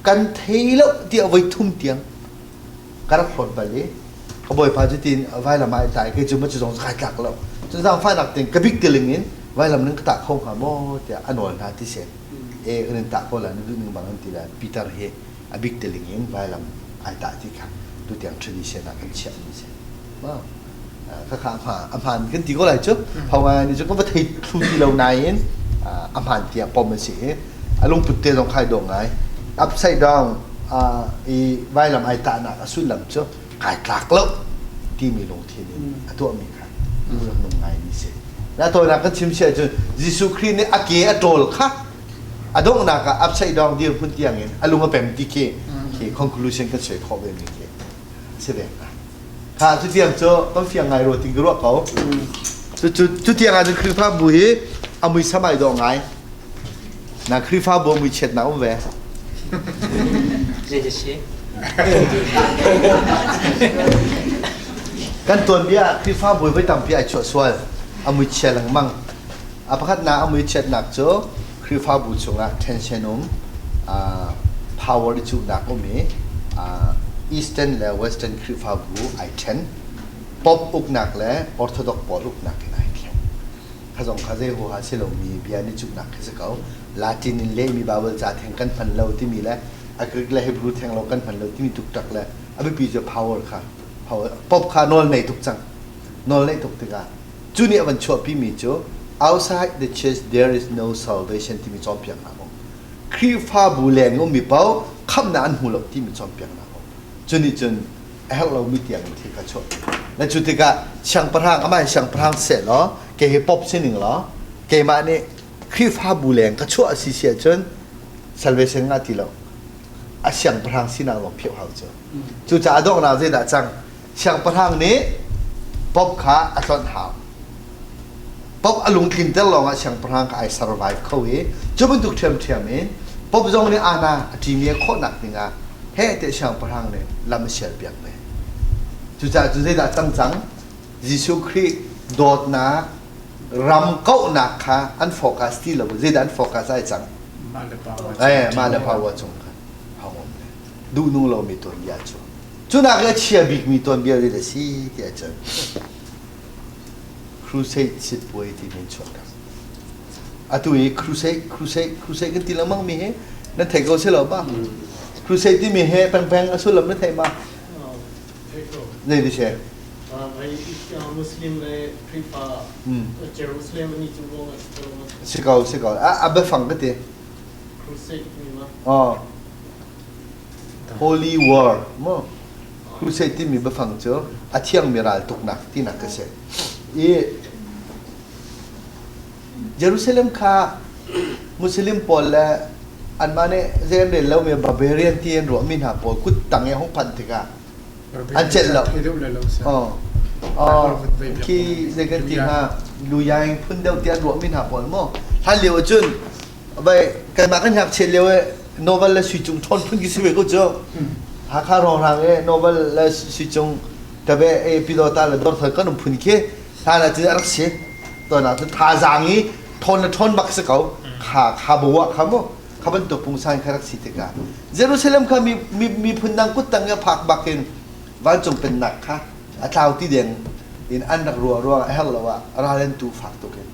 kan thei lo tiah voi thum tiang ka rak hlawt bal i. Ka bawipa cu tin vailam ah ai tai kei cu ma cu zong kai tlak lo. Cun zaangfahnak tein ka bik tiling in vailam nan ka tah kho hnga maw tiah a nawl hna ti si. E kan in tah ko la na duh ning bang an ti la Peter hi a bik tiling in vailam ai tah ti kha tutiang tradition ah kan chiah mi si. Wow. Khakha a hmaan kan ti ko lai cu. Hau ni cu ka va thei thlu ti lo nain a hmaan tiah pom a si i a lungput te zong khai dawh ngai. Upside down i vailam ai tahnak a sullam cu kai tlak lo timi lungthin in a tuahmi kha rak nung ngai mi si. Na tawinak kan chim si ahcun Jesuh Khrih nih a ke a ṭawl kha a donghnak ah upside down dirhmun tiang in a lung a pem ti khi khi conclusion kan soi khawh ve mi khi si ve hnga. Kha cutiang cu kan fiang ngai rua ti ka ruah ko. Cutiang ah cun Khrihfabu hi a muisam ai dawh ngai. Na Khrihfabu mui chiatnak um ve. Kan tuanbia Khrihfabu voi tampi ai chuah sual. A mui chia lengmang. A pakhatnak a mui chiatnak cu Khrihfabu chungah tension um, power i cuhnak um i Eastern le Western Khrihfabu ai ṭhen. Pope uknak le Orthodox pawl uknak in ai thleng. Kha zong kha zei huaha si lomi bia ni cuhnak khi si ko. Latin in lehmi Bible ca theng kan hman lo timi le a Greek le Hebrew theng lo kan hman lo timi tuktak le a biapi cu power kha power Pope kha nawl nei tuk cang. Nawl neih tuk tikah Cu nih a van chuahpimi cu outside the church there is no salvation timi cawnpiaknak um. Khrihfabu leng i ummi paoh khamhnak an hmu lo timi cawnpiaknak um. Cu nih cun a herh lomi tiang in thil kha chuahpi. Na cu tikah siangpahrang amah hi siangpahrang seh law kei hi pop sining law keimah nih Khrihfabu leng ka chuah a si si ahcun salvation ngah ti lo. A siangpahrang sinak lawng phioh hau cu. Cucaah donghnak zeidah cang? Siangpahrang nih Pope kha a tlonh hau. Pope a lungtlinter lawngah siangpahrang kha ai survive kho i cu bantuk ṭhiamṭhiam in Pope zong nih ana a ṭimia khawhnak dingah heh tiah siangpahrang nih lam a sialpiak ve. Cucaah cu zeidah cang cang? Jesuh Khrih dawtnak ram kauhnak kha an focus ti lo zeidah an focus ai cang? Mah le power. Eh, mah le power cung kha hong um le duhnung lomi tuanbia cu. Cunak i a chia bikmi tuanbia zei a si ti ahcun Crusade sitpuai timi an chuahter. Atu i crusade, crusade, crusade kan ti lengmang mi hi nan thei ko si lo ma? Crusade timi hi pengpeng a sullam na thei ma? Zei ti si? Muslim le Khrihfa Jerusalem an i cu ruang Si ko, si ko. A biafang ka ti. Crusade mi ma? Oh. Holy War maw crusade timi biafang cu a thiangmi raltuknak tinak a si. I Jerusalem kha Muslim pawl le anmah nih zei an rel lomi barbarian ti an ruahmi hna pawl kut tang i hung phanh tikah an celh lo. Khi zei kan ti hnga luyaing phun deuh ti an ruahmi hna pawl maw hlan lio ahcun Vai kanmah kan ngakchiat lio i novel le sui cung ṭhawn phun khi si ve ko cu. Hakha rongrang i novel le sui cung tabe e pidawta le dorthar kan um phun khi hlan ah cun a rak si. Tuan ah cun thazaang i ṭhawn le ṭhawn bak si ko. Kha kha bo kha mu kha bantuk pungsan kha rak si tikah Jerusalem kha mi mi miphun dang kut tang i a phak bak in vancung pennak kha a tlau ti deng in an rak ruah ruang a herh lo ah ral an tu fak tuk in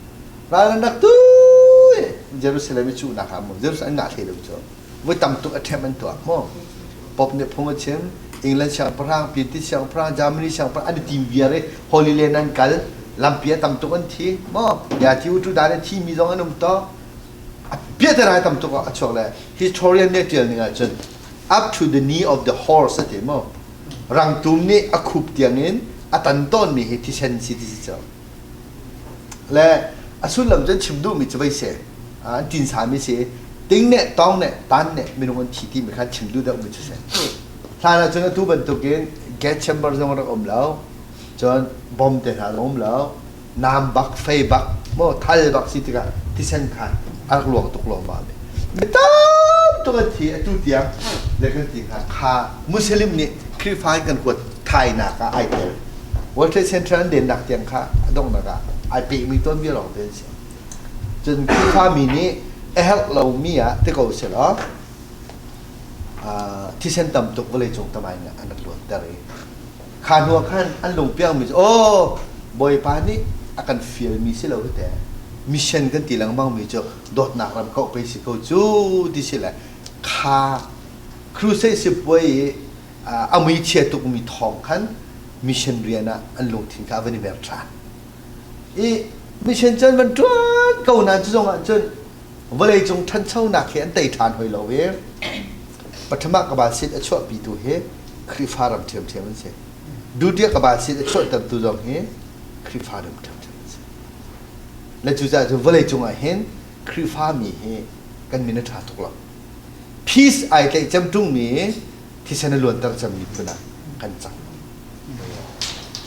Ral an rak tu Jerusalem i cuhnak ah mu Jerusalem an ngah hlei lo cu voi tam tuk attempt an tuah mu Pope nih phung a chim England siangpahrang British siangpahrang Germany siangpahrang an i tim viar i Holy Land an kal lampi a tam tuk an thi mo ya thi u tu dan a thi mi zong an um to a piater tam tuk a chuak le historian nih tial ning ahcun up to the knee of the horse ati mo rangtum nih a khup tiang in a tan tawn mi hi thisen si ti si cu Le a sullam cu an chim duhmi cu vei si. An tinsami si. Ting nih, tawng nih, tan nih minung an thi timi kha an chim duh deuhmi cu si. Hlan ahcun atu bantukin gas chamber zong a rak um lo. Cun bomb te hna zong um lo. Nam bak, fei bak, maw thal bak si tikah thisen kha a rak luang tuk lawmmam. Mi tam tuk an thi atu tiang le kan ti hnga kha Muslim nih Khrihfa in kan huat thainak ah ai tel. World Trade Center an dennak tiang kha a donghnak ah ai pehmi tuanbia lawng te an si. Cun Khrihfami nih a herh lomi ah ti ko selaw thisen tam tuk vawleicung tamai nih an rak luanter i Kha hnu ah khan an lungpiangmi cu aw Bawipa nih a kan fialmi si lo hi teh mission kan ti lengmangmi cu dawtnak ram kauh pei si ko cu ti si le kha crusade sipuai i a mui chia tukmi thawng khan mission rian ah an lungthin kha a van i mer ṭhan. I mission cun van ṭuan ko nain cu zong ah cun vawleicung ṭhanchonak hi an tei ṭhan hoi lo i Pathama kabal seat a chuahpitu hi Khrihfa ram ṭhiamṭhiam an si. Dutiah kabal seat a chuahtertu zong hi Khrihfa ram ṭhiamṭhiam an si. Le cucaah cun vawleicung ah hin Khrihfa mi hi kan min a ṭha tuk lo. Peace ai tlaih cem ṭungmi thisen a luanter cemmi phun ah kan cang.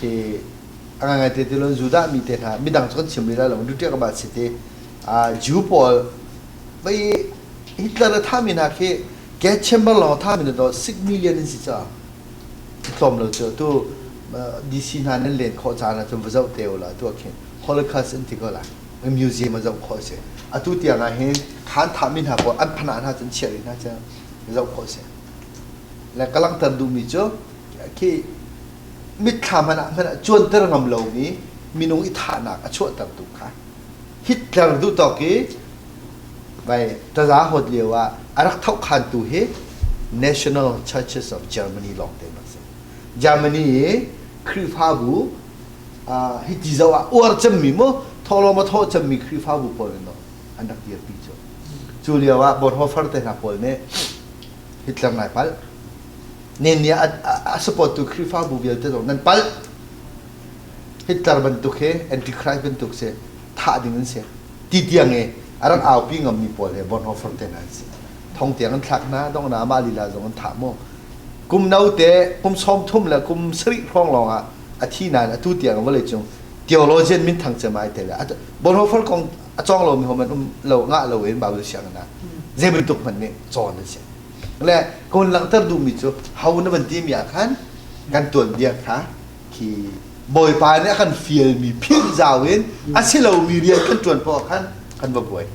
Khi a ngaingai te tilon Judah mi te hna midang cu kan chim rih lai lo Dutiah kabal seat hi Jew pawl vai Hitler a thahmi hna khi gas chamber lawng a thahmi hna daw 6 million an si caah tlawm lo cu tu DC hna nan len khawh caan ahcun va zoh te u la tu ah khin Holocaust an ti ko la museum a zoh khawh a si atu tiang ah hin khan thahmi hna pawl an phanah hna cun chiah rih hna cu zoh khawh a si le ka langhter duhmi cu khi mitthlam hmanh ah hmanh ah cuanter ngam lomi minung i thahnak a chuahtertu kha Hitler duh tawk i vai taza hawt lio ah a rak thohkhantu hi National Churches of Germany lawng te bak si. Germany i Khrihfabu hi ti zoh ah uar cemmi mu thawhlawm a thawh cemmi Khrihfabu pawl in an rak dirpi cu. Cu lio ah Bonhoeffer te hna pawl nih Hitler nai palh. Nen nih a support tu Khrihfabu vialte zong nan palh. Hitler bantuk hi Antichrist bantuk si thah ding an si. Ti tiang i a rak aupi ngammi pawl he Bonhoeffer te hna an si. Thong tiang an thlak hna, dong na amah lila zong an thah mu. Kum no te, kum 30 le kum sarih hrawng lawng ah a thi nain atu tiang vawlei cung theologian minthang cem ai tel. Bonhoeffer kong a cawng lomi hom an um lo ngah lo in Bible sianginn ah zei bantuk hmanh nih cawn an si. Le kun langhter duhmi cu ho na van timi ah khan kan tuanbia kha khi Bawipa nih a kan fialmi philh zau in a si lomi rian kan ṭuan poah khan kan va buai.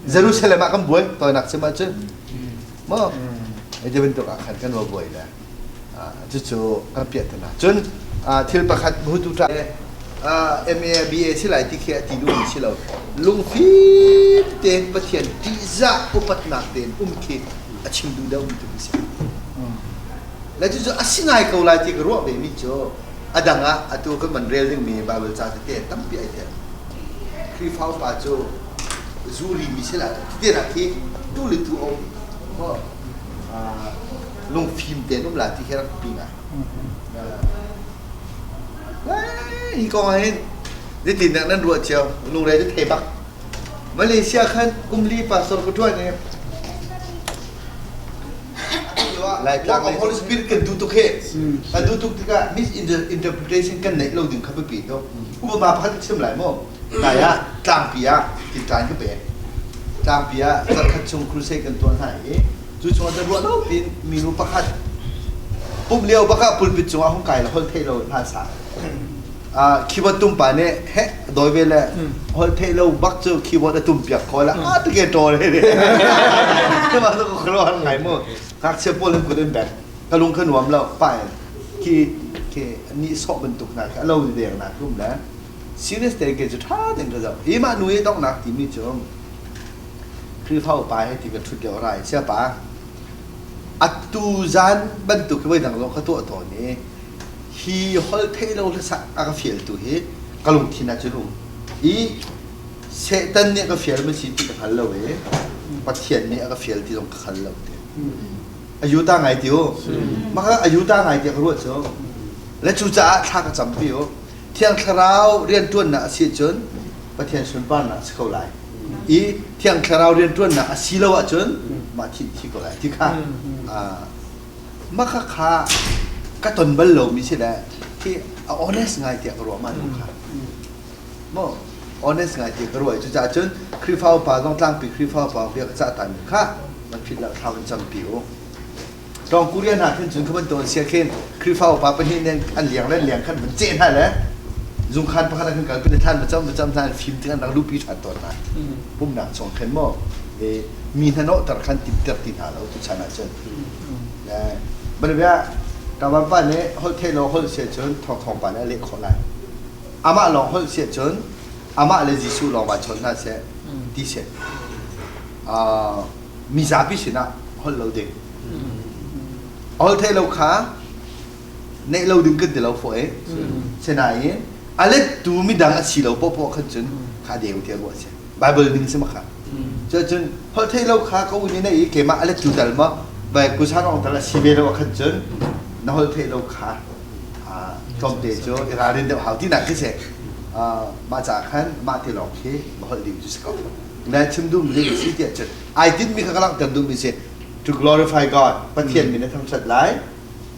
Jerusalem ah kan buai tawinak chim ahcun maw ti bantuk ah khan kan va buai le cucu kan piahtana. Cun thil pakhat hutu ṭa MA BA si lai ti khi a ti duhmi si lo. Lungfim tein Pathian ṭihzah upatnak tein um khi a chim duh deuhmi tu si. Le cucu a si ngai ko lai ti ka ruah vemi cu a dang ah atu kan van rel dingmi Baibal ca tete tampi ai tel. Khrihfa upa cu zu rimi si lai tete dah khi tu le tu a um. Maw lungfim tein um lai ti khi rak pi ngai. Hi kong ah hin zeitindah nan ruah cio lungre cu thei bak. Malaysia khan kum li pastor ka ṭuan i Laitlang lei Holy Spirit kan duh tuk he kan duh tuk tikah misinterpretation kan neih lo ding kha biapi to upama pakhat ka chim lai mu nai ah tlangpi ah tinṭan ka pek tlangpi ah zarkhat chung crusade kan tuah hna i cu chung ah ruah lo pin minu pakhat pumh lio bak ah pulpit cungah hung kai le hol theih lo hna sa keyboard tum pa nih heh dawi ve le holh theih lo bak cu keyboard a tum piak kho la a tike ṭawl he ma tu ko khlo har ngai mu ngakchia pawl in kut in bek ka lung kha nuam lo pa in khi khi ni sawh bantuk na khi alo deng na kum le serious te ke chu tha ding ka zoh hi mah nu i donghnak timi cu Khrihfa upa he ti ka ṭhut lio rai sia pa atu zan bantuk hi voi dang zong ka tuah tawn i hi holh theih lo hlasak a ka fialtu hi ka lungthin ah cun um i Satan nih a ka fial ma si ti ka hngal lo i Pathian nih a ka fial ti zong ka hngal lo ti ayuta ngai ti u maka ayuta ngai ti ka ruah cu le cucaah thla ka campi u Thiang Thlarau rianṭuannak a si cun Pathian sunparnak a si ko lai i Thiang Thlarau rianṭuannak a si lo ahcun mah thi thi ko lai ti kha Mah khakha ka ton bal lomi si le khi a honest ngai tiah ka ruah mah nu kha. Maw honest ngai tiah ka ruah i cucaah cun Khrihfa upa zong tlangpi Khrihfa upa bia ka cah tami kha van philh lo thla van campi u. Tawng Korea hna khin cun kha bantuk an sia khin Khrihfa upa pahnih nih an liang le liang khan van ceh hna le zungkhan pakhat ah khan kalpi le thlan va cam va cam hna an fim tik an rak luhpi ṭhan tawn hna. Pumnak chung khin maw mi hna nawhter khan timter ti hna lo tu chan ah cun. Banabia Ṭavan pa nih holh theih lo holh si ahcun thawngthawng pa nih a leh khawh lai. Amah lawng holh si ahcun amah le Jesuh lawng va chawn hna seh ti seh. Mizapi sinah holh lo ding. Holh theih lo kha neih lo ding kan ti lo fawh e. Sinain a lettu midang a si lo poahpoah khan cun kha deu tiah ruah a si. Bible ning si ma kha. Cun holh theih lo kha ka un i na i keimah a lettu tal ma vai kusan ong tal a si ve lo ah khan cun na holh theih lo kha tlawmte cu i ralrin deuh hau tinak khi si. Mah caah khan mah ti lawng khi ma holh ding cu si ko. Na chim duhmi zei si tiah cun ai tinhmi kha ka langhter duhmi si to glorify God Pathian min a thangṭhat lai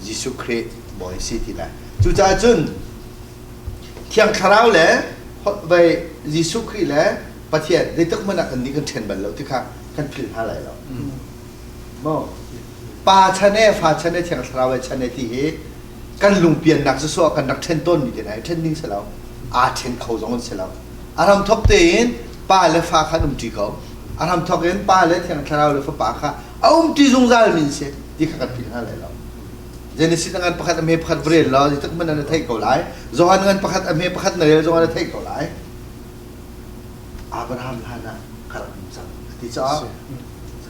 Jesuh Khrih Bawi si ti lai. Cucaah cun Thiang Thlarau le vei Jesuh Khrih le Pathian zeitik hmanh ah kan nih kan ṭhen bal lo ti kha kan philh hna lai lo. Maw? Pa chan e, fa chan e, Thiang Thlarau e chan e ti hi kan lungpiannak cu sawh kan rak ṭhen tawnmi te hna hi ṭhen ding si lo. Aa ṭhen kho zong an si lo. A hramthok tein pa le fa kha an umṭi ko. A hramthok in pa le Thiang Thlarau le Fapa kha a umṭi zungzal mi an si ti kha kan philh hna lai lo. Genesis ngan pakhat a hme pakhat va rel law zeitik hmanh na theih ko lai. Johan ngan pakhat a hme pakhat na rel zong na theih ko lai. Abraham hlan ah ka rak um cang a ti caah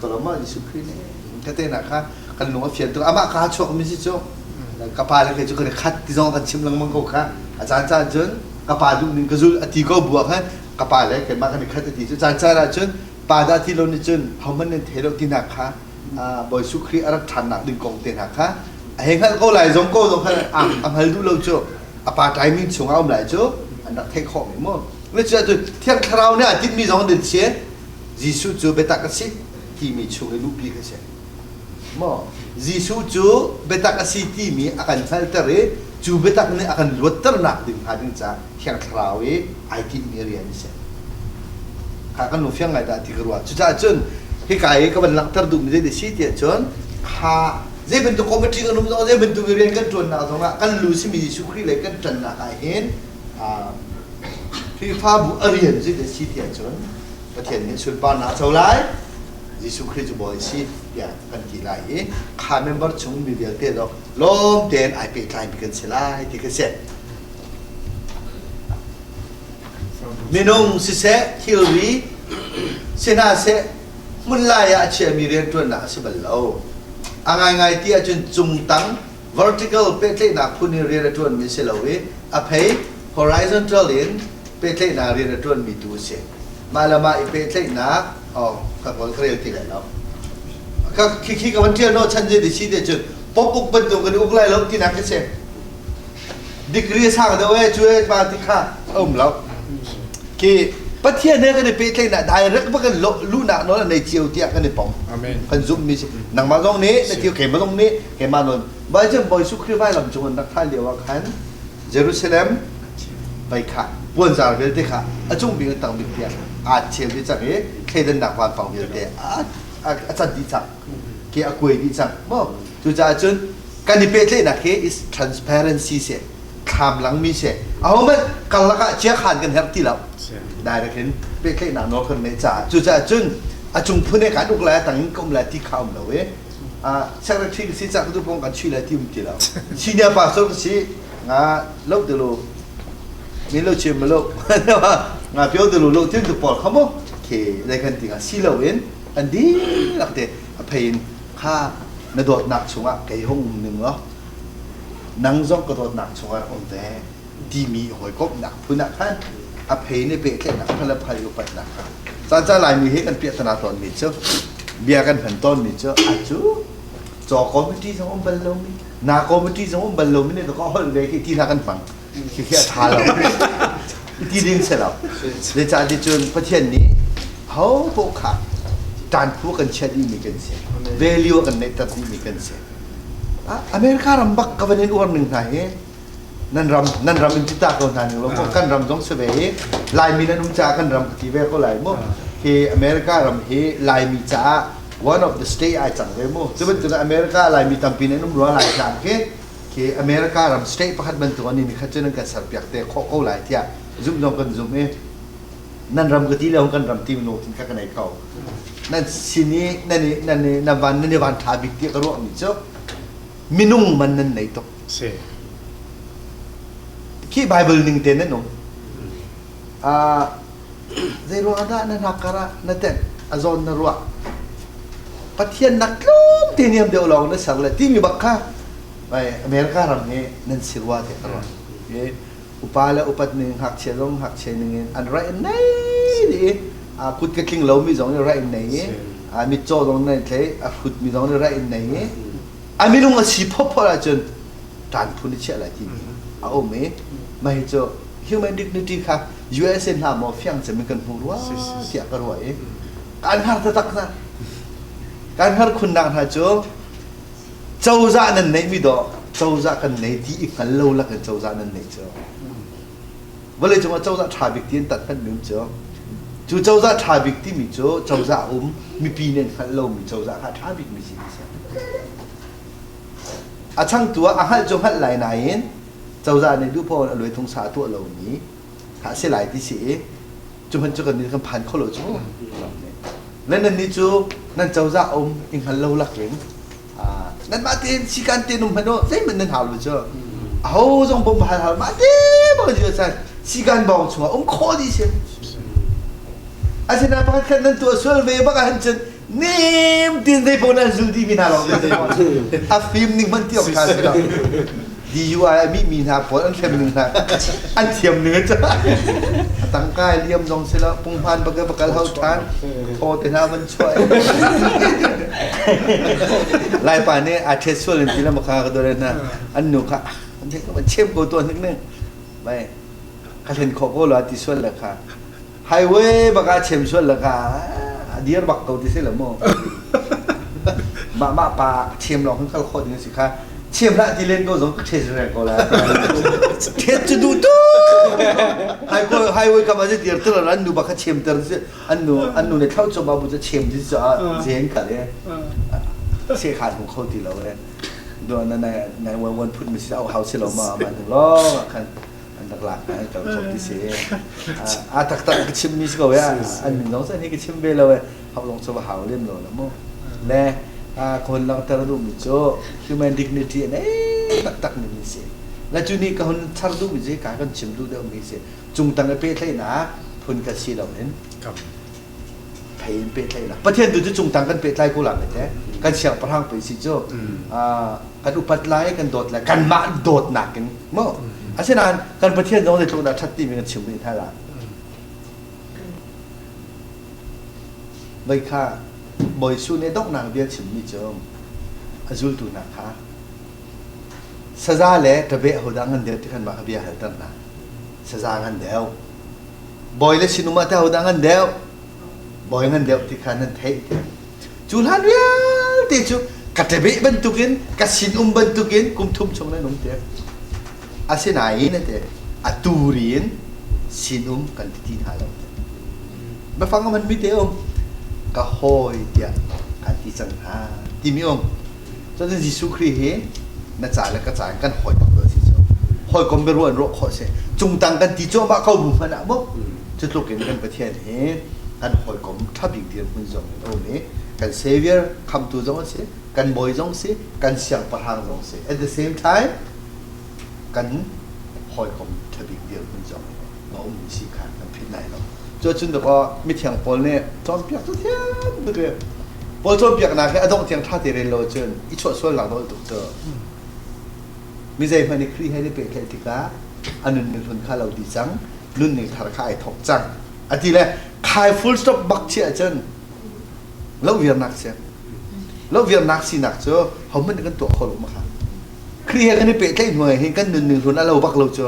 kalama Jesuh Khrih nih ka te nak kha kan lung a fian tuk amah ka chuak mi si cu ka pa le kei cu kan i khat ti zong kan chim lengmang ko kha a caan caan cun ka pa duh ning ka zul a ti ko bu ah khan ka pa le keimah kan i khat a ti cu caan caan ah cun pa dah ti lo nih cun hohmanh nan thei lo tinak kha Bawi Jesuh Khrih a rak ṭhannak ding kong te hna kha a hei hngalh ko lai zong ko zong kha a hngal duh lo cu a pa timing chung ah um lai cu an rak theih khawh mi mu cu cu Thiang Thlarau nih a tinhmi zong an si Jesuh cu biatak a si timi chung i luhpi kha si maw Jesuh cu biatak a si timi a kan hngalhter i cu biatak nih a kan luatternak ding hnga ding caah Thiang Thlarau i ai tinhmi rian a si. Kha kan lungfiang ngai dah ti ka ruah. Cucaah cun hika i ka van langhter duhmi zei si tiah cun kha zei bantuk committee kan um zong zei bantuk rian kan ṭuannak zongah kan lu simi Jesuh Khrih lei kan ṭannak ah hin Khrihfabu a rian zei dah si tiah cun Pathian nih sunparnak a co lai Jesuh Khrih cu Bawi si tiah kan ti lai i kha member chung mi vialte zong lawm tein ai pehtlaimi kan si lai ti ka si. Minung siseh, thilri si hna seh, hmunlai ah a chiami rianṭuannak a si bal lo. A ngaingai ti ahcun cungtang vertical pehtlaihnak phun in rian a ṭuanmi a si lo i a phei horizontal in pehtlaihnak rian a ṭuanmi tu a si. Mah le mah i pehtlaihnak oh ka kawl ka rel ti lai lo. Ka khi ka van ṭial no chan zei si te cun pop uk bantuk kan uk lai lo tinak ka si. Degree a sang deuh e cu e ma ti kha a um lo. Khi Pathian he kan i pehtlaihnak direct ba kan luhnak nawl a nei cio tiah kan i pom. Kan zumhmi si. Nangmah zong nih na ti keimah zong nih keimah nawl. Vai cun Bawi Jesuh Khrih vailam cung an rak thah lio ah khan Jerusalem vai kha puanzar vialte kha a cung bik a tang bik tiah aa cheu dih cang i thleidannak vanpang vialte a cat dih cang. Khi a kuai dih cang. Maw cucaah cun kan i pehtlaihnak hi is transparency si thlam langmi si ahohmanh karlak ah chiakhan kan herh ti lo direct in pehtlaihnak nawl kan neih caah cucaah cun a cung phun he kan uk lai a tang in ka um lai ti kha um lo i secretary ka si cak tu pong kan chui lai ti um ti lo senior pastor ka si nga lo te lo min lo chim lo nga pio te lo lo tin tu pawl kha mo ke lai kan ti nga si lo in an dihlak te a phei in kha na dawtnak chungah kei hung um ning law nang zong ka dawtnak chungah um ve timi hawikomhnak phun ah khan a phei ne pehtlaihnak kha le phai upatnak kha caan caan laimi he kan piahtana tawnmi cu bia kan hman tawnmi cu a cu caw committee zong um bal lomi na committee zong um bal lomi ne ka holh ve khi ti hna kan hmang Khikhi a ṭha lo. Ti ding si lo. Zeicahti cun Pathian nih ho paoh kha ṭanphu kan chiah dihmi kan si. Value kan neihter dihmi kan si. America ram bak ka van in uar ning hna hi nan ram nan ram in ti ta ko hna ning lo maw kan ram zong si ve i Laimi nan um caah kan ram ka ti ve ko lai mu hi America ram hi Laimi caah one of the state ai cang ve mu cu bantuk America Laimi tampi nan um rua lai tlang khi khi America ram state pakhat bantuk an ni khat cu nan kan serpiak te khawh ko lai tiah zumh zong kan zum i nan ram ka ti le kan ram ti lungthin kha ka nei ko nan sin i nan i nan i nan van nan i van ṭha bik tiah ka ruahmi cu. Minung man nan nei tuk. Si. Khi Bible ning te nan um. Zei ruang dah na hnakkar ah na tenh a zawn na ruah? Pathian nak tlawm te niam deuh lawng na ser le timi bak kha America ram hi nan si rua tiah ka ruah. Upa le upat ning ngakchia zong ngakchia ning in an right nei dih i kut ka tling lomi zong nih right nei i mitcaw zong nei thlei a hrutmi zong nih right nei i a minung a si phawphawt ahcun ṭan phun i chiah lai timi a um i mah hi cu human dignity kha USA hna maw fiang cem in kan hmu rua tiah ka ruah i kan har taktak hna. Kan har khunnak hna cu cozah nan neihmi dawh cozah kan nei ti i hngal lo lakin cozah nan neih cu vawlei cungah cozah ṭha bik ti an tat hmanh mi um cu cu cozah ṭha bik timi cu cozah um mipi nih an hngalh lomi cozah kha ṭha bik mi si ti si. A changtu ah a hngalh cu hngalh lai nain cozah nih duh paoh in a luai sa a tuah lomi kha a si lai ti si i cu hmanh cu kan nih kan phan kho lo cu. Le nan nih cu nan cozah um i hngal lo lakin nanmah tein sikan tein um hmanh u zeihmanh nan hau lo cu. Aho zong bawm hal hal mah te bang cu san sikan bawng chungah um khawh dih si. Asinain pakhat khat nan tuah sual ve bak ahhin cun nem tin zei paoh nan zul dih mi hna lawng a fim ning hmanh ti awk ṭha si lo. DUI a mi mi hna pawl an hrem ning hna an thiam ning a a tangka liam zong si lo punghman bak va kal hau ṭhan thaw te hna van chuah Laipa nih a ṭhet sual in ti la makha ka dore hna an nu kha an ka van chem ko tuah nik ning bai ka hlen khawh ko la ti sual le kha Highway bak ah chem sual la ka a dir bak ko ti si lo mu. Mah mah pa chem lawng hin kal khawh ding si kha. Chem hlah ti len ko zong ka ṭhe reng ko la. Ṭhet cu duh tuk. Highway highway kam ah dir tir an nu bak kha chem ter si an nu an nu ne thlau chom bu cu chem ti cu ah zen kal e. Se khan hung kho ti lo e. Do na na na wan wan phut mi si au hau si lo ma ma long ah khan an rak lak hna an kal kho ti si. A taktak ka chimmi si ko ya. An min zong hi ka chim ve lo e. Hau zong cu va hau lem lo la mu. Le ka hun langhter duhmi cu human dignity an ei taktak mi mi si. Le cu nih ka hun char duhmi cu ka kan chim duh deuhmi si. Cungtang i pehtlaihnak phun ka si lo in phei in pehtlaihnak. Pathian tu cu cungtang kan pehtlai ko la te. Kan siangpahrang pei si cu. Kan upat lai, kan dawt lai, kanmah dawtnak in mu. Asinain kan Pathian zong zeitluk dah ṭhat timi kan chim rih hna la. Voi kha Bawi Jesuh nih donghnak bia chimmi cu a zultu hna kha saza le ṭabeh hodah ngan deuh ti khan mah kha bia halter hna. Saza ngan deuh. Bawi le sinum ah teh hodah ngan deuh? Bawi ngan deuh ti kha nan theih tiah. Cu hlan vialte cu ka ṭebeh bantukin ka sinum bantukin kum thum chung nan um tiah. Asinain ate a turi in sinum kan ti ti hna lo. Biafang a hmanmi te um ka hawi tiah kan ti cang hna timi um. Cun Jesuh Khrih hi na ca le ka ca in kan hawi bak lo si cu. Hawikom biaruah in ruah khawh si. Cungtang kan ti cuahmah ko bu hmanh ah mu. Cu tluk in kan Pathian hi kan hawikom ṭha bik dirhmun zong in a um i kan Savior khamtu zong a si, kan bawi zong si, kan siangpahrang zong si. At the same time kan hawikom ṭha bik dirhmun zong in a ummi si kha kan philh lai lo. Cuacun dakaw mithiang Paul nih cawnpiak cu thiam tuk i Paul cawnpiaknak hi a dongh tiang ṭha te rel lo cun i chuah sualnak nawl tuk cu. Mi zeihmanh i Khrih he i pehtlaih tikah a nunning hlun kha lo dih cang, nunning thar kha ai thawk cang. A ti le khai full stop bak chiah cun lo viarnak si. Lo viarnak sinak cu hohmanh nih kan tuah kho lo ma kha. Khrih he kan i pehtlaih hnu ah hin kan nunning hlun a lo bak lo cu.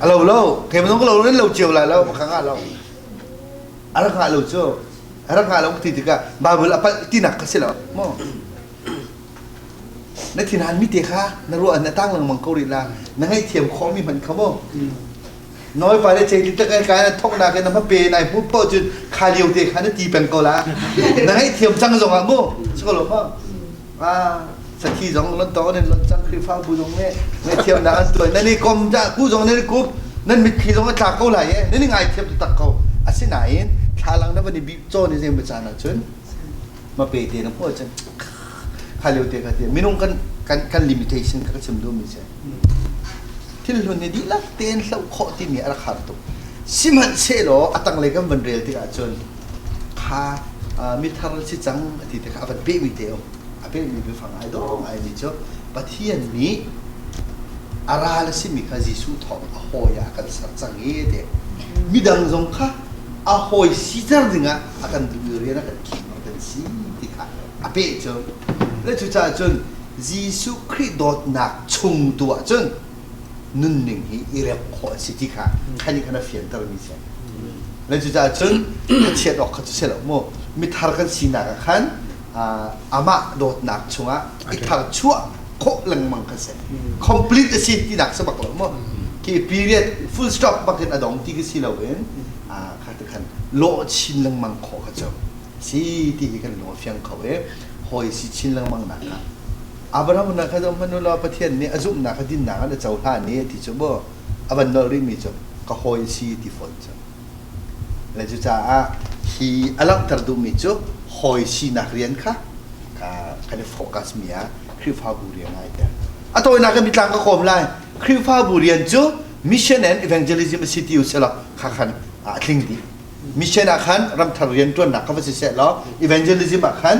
A lo lo. Kei minung ka lo nan lo cio lai lo, ka ngah lo. A rak ngah lo cu. A rak ngah lo ti tikah Bible a palh tinak kha si lo. Maw? Na thinhan mi te kha na ruah na tang lengmang ko rih la. Na ngaihthiam khawhmi hmanh kha maw? Nawi pa le cei tak ai kai na thok nak in na ma pe nai hmu po cun kha lio te kha na ti peng ko la. Na ngaihthiam cang zong ah mu. Si ko lo ma? Ah, sathi zong lon to nen lon cang Khrihfabu zong nih ngaihthiamnak an tuah nan i kom dah ku zong nan i kup nan mitthli zong a tla ko lai e nan i ngaithiam taktak ko asinain thlalang na van i bih cawn i zei caan ahcun ma pe te na hmuh ahcun. Kha lio te kha ti minung kan kan kan limitation kha ka chim duhmi si. Thil hlun hi dihlak tein hloh khawh timi a rak har tuk. Sihmanhsehlaw a tanglei kan van rel tikah cun kha mithar si cang a ti te kha a van pehmi te um. A pehmi biafang ai dawh ngaimi cu Pathian nih a ral a simi kha Jesuh thawng a hawi ah a kan ser cang i ti. Midang zong kha a hawi siter dingah a kan duh i rian a kan khinh kan si ti kha a peh cu. Le cucaah cun Jesuh Khrih dawtnak chung tu ah cun nunning hi i rem khawh a si ti kha kha nih khan a fiantermi si. Le cucaah cun khachiat awk kha cu si lo mu. Mithar kan sinak ah khan amah dawtnak chungah i tharchuah khawh lengmang kha si. Complete a si tinak si bak lo mu. Khi period full stop bak in a dong ti khi si loin kha ti khan lawh chin lengmang khawh kha cu si ti hi kan lung a fiang kho i hawi si chin lengmang nak kha Abraham na kha hmanh u law Pathian nih a zumhnak kha dinnak in a cohlan i ti cu mu a van nolh rihmi cu ka hawi si ti fawn cu. Le cucaah hi a langhter duhmi cu hawi sinak rian kha kan i focus mi ah Khrihfabu rian ai tel. A tawinak in mitlang ka kawm lai. Khrihfabu rian cu mission and evangelism a si ti u selaw kha khan a tling dih. Mission ah khan ramthar rian ṭuannak kha va si seh law evangelism ah khan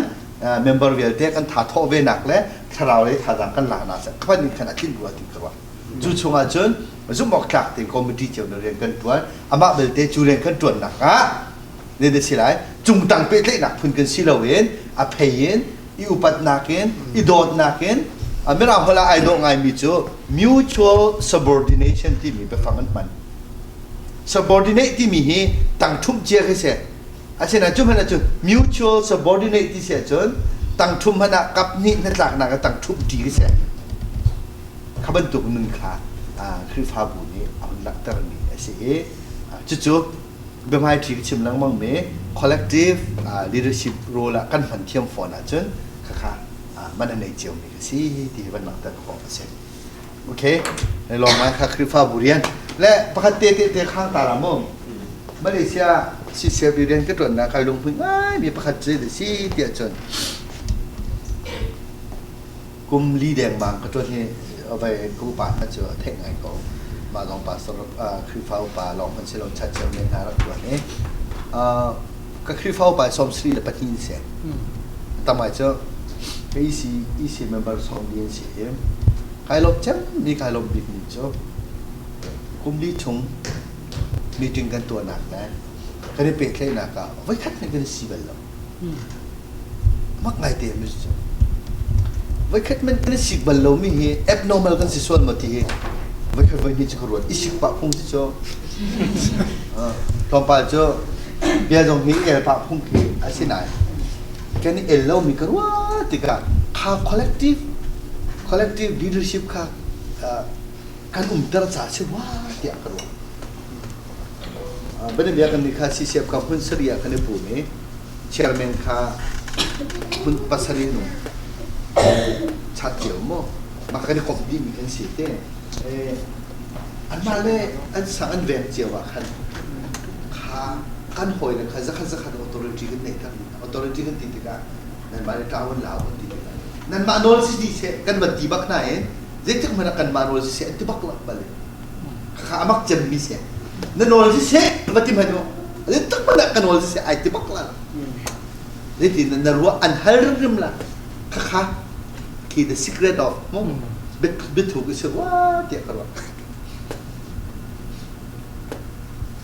member vialte kan tha thawh ve nak le thlarau lei thazaang kan laknak seh khapan in khan a tlinh rua ti ka ruah. Cu chungah cun zumh awk tlak tein committee cio na rian kan ṭuan. Amah belte cu rian kan ṭuannak ah ne da si lai cungtang pehtlaihnak phun kan si loin a phei in i upatnak in i dawtnak in mirang holh ah ai dawh ngaimi cu mutual subordination timi biafang an hman. Subordinate timi hi tangṭhumh cia khi si. Asinain cu hmanh ahcun mutual subordinate ti si ahcun tangṭhumh hmanh ah kap hnih hnatlaknak ah tangṭhumh ṭi khi si. Kha bantuk nun kha Khrihfabu nih a hun langhtermi a si i cucu biahmaiṭhi ka chim lengmangmi collective leadership role ah kan hman thiam fawn ahcun khakha man a nei ciomi ka si ti hi van langhter khawh a si. Okay, lawng ngai kha Khrihfabu rian. Le pakhat te te te khang ta la mu. Malaysia CCF rian ka ṭuannak kai lunghmui ngaimi pakhat cu a si tiah cun kum li dengmang ka ṭuan hi vai ka upa hna cu a theih ngai ko. Mah lawng pastor Khrihfa upa lawng hmanh si lo chat chairman hna rak ṭuan i ka Khrihfa upa 34 si. Tamai cu ka EC EC member 40 an si i Kai lawm cemmi kai lawm bikmi cu kum li chung meeting kan tuahnak le kan i pehtlaihnak ah voikhat hmanh kan i si bal lo. Mak ngaite mi cu. Voikhat hmanh kan i sik bal lomi hi abnormal kan si sual maw ti hi voikhat voihnih cu ka ruat. I sik pah phung si cu. Tlawmpal cu bia zong hi el pah phung khi a si nain kan i el lomi ka ruah tikah kha collective collective leadership kha kan umter ca si rua tiah ka ruah. Bianabia kan nih kha CCF kha hmun sarih ah kan i pum i chairman kha hmun pasarih nung chat cio mu mah kan i komh dihmi kan si te anmah le an sang an veng cio ah khan kha kan hawile kha zakhat zakhat authority kan neih tak authority kan ti tikah nanmah nih ṭau an lau kan ti tikah nanmah nawl si dih seh kan van ti bak hna in zeitik hmanh ah kanmah nawl si seh an ti bak lo bal kha amak cemmi si na nawl si seh va ti hmanh u zeitik hmanh ah ka nawl si seh ai ti bak la zeitin na ruah an hal rimrim la khakha khi the secret of biathu ka si rua tiah ka ruah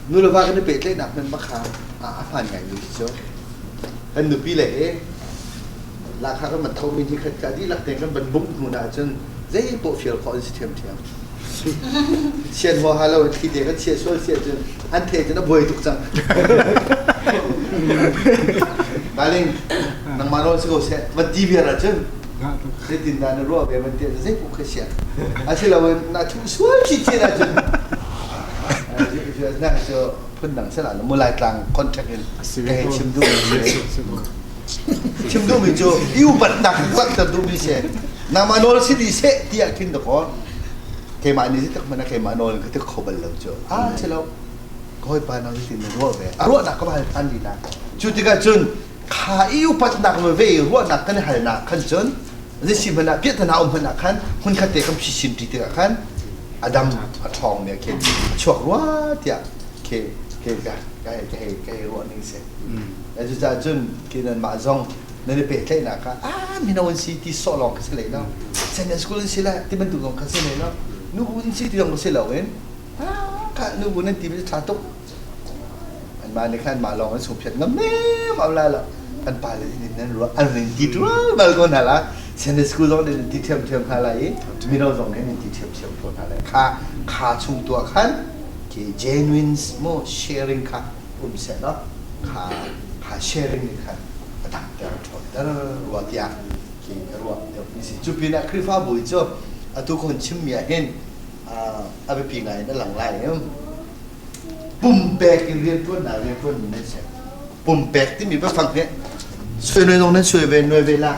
Nu le va kan i pehtlaihnak hmanh bak kha a hmaan ngaimi si cu. Kan nupi le he lahkhah kan van thomi hi khat ka dihlak tein kan van bungh hnu na ahcun zei poah fial khawh an si ṭhiamṭhiam. Sian huaha lo in thli te kan chiah sual si ahcun an the cun a buai tuk cang. Darling, nangmah nawl si ko seh, van ti viar ahcun zeitindah na ruah ve van ti ahcun zei poah kha siah. Asiloin na thuh sual chinchin ahcun na cu phundang sila mu Laitlang contract in ka hei chim duh chim duhmi cu i upatnak langhter duhmi si nangmah nawl si dih seh tiah khin dakaw keimah nih tak hmanh ah keimah nawl ka ti kho bal lo cu ah si lo ka hawipa nang tin na ruah ve a ruahnak ka va hal than lila cu tikah cun kha i upatnak ve ruahnak kan i halnak khan cun. Zisi hmanh ah piahtana um hmanh ah khan hmunkhat te kan phisin ṭi tikah khan a dam a ṭhawng mi khi a chuak rua tiah khi khi ka ka ka hei ka hei ruah ning si. Cucaah cun khi nanmah zong nan i pehtlaihnak ah ah mino an si ti sawh lawng kha si lei lo. Sunday school an si le ti bantuk zong kha si lei lo. Nubu an si ti zong kha si lo in ah kha nubu nan ti mi cu ṭha tuk. Anmah nih khan mah lawng an sungphiat ngam nemam lai lo. Kan pale nih nan ruah an rin ti ṭual bal ko hna la. Sunday school zong nih nan ti ṭhiamṭhiam hna lai i mino zong nih nan ti ṭhiamṭhiam ko hna lai. Kha kha chung tuah khan khi genuine mo sharing kha um seh law kha kha sharing nih khan a damter a ṭhawnter rua tiah khi ka ruah deuh mi si. Cu pinah Khrihfabu cu atu ka hun chimmi ah hin a biapi ngai in a lang lai. Pumpek in rianṭuannak rianṭuanmi nan si. Pumpek timi biafang hi suai zong nan suai ve nuai ve la.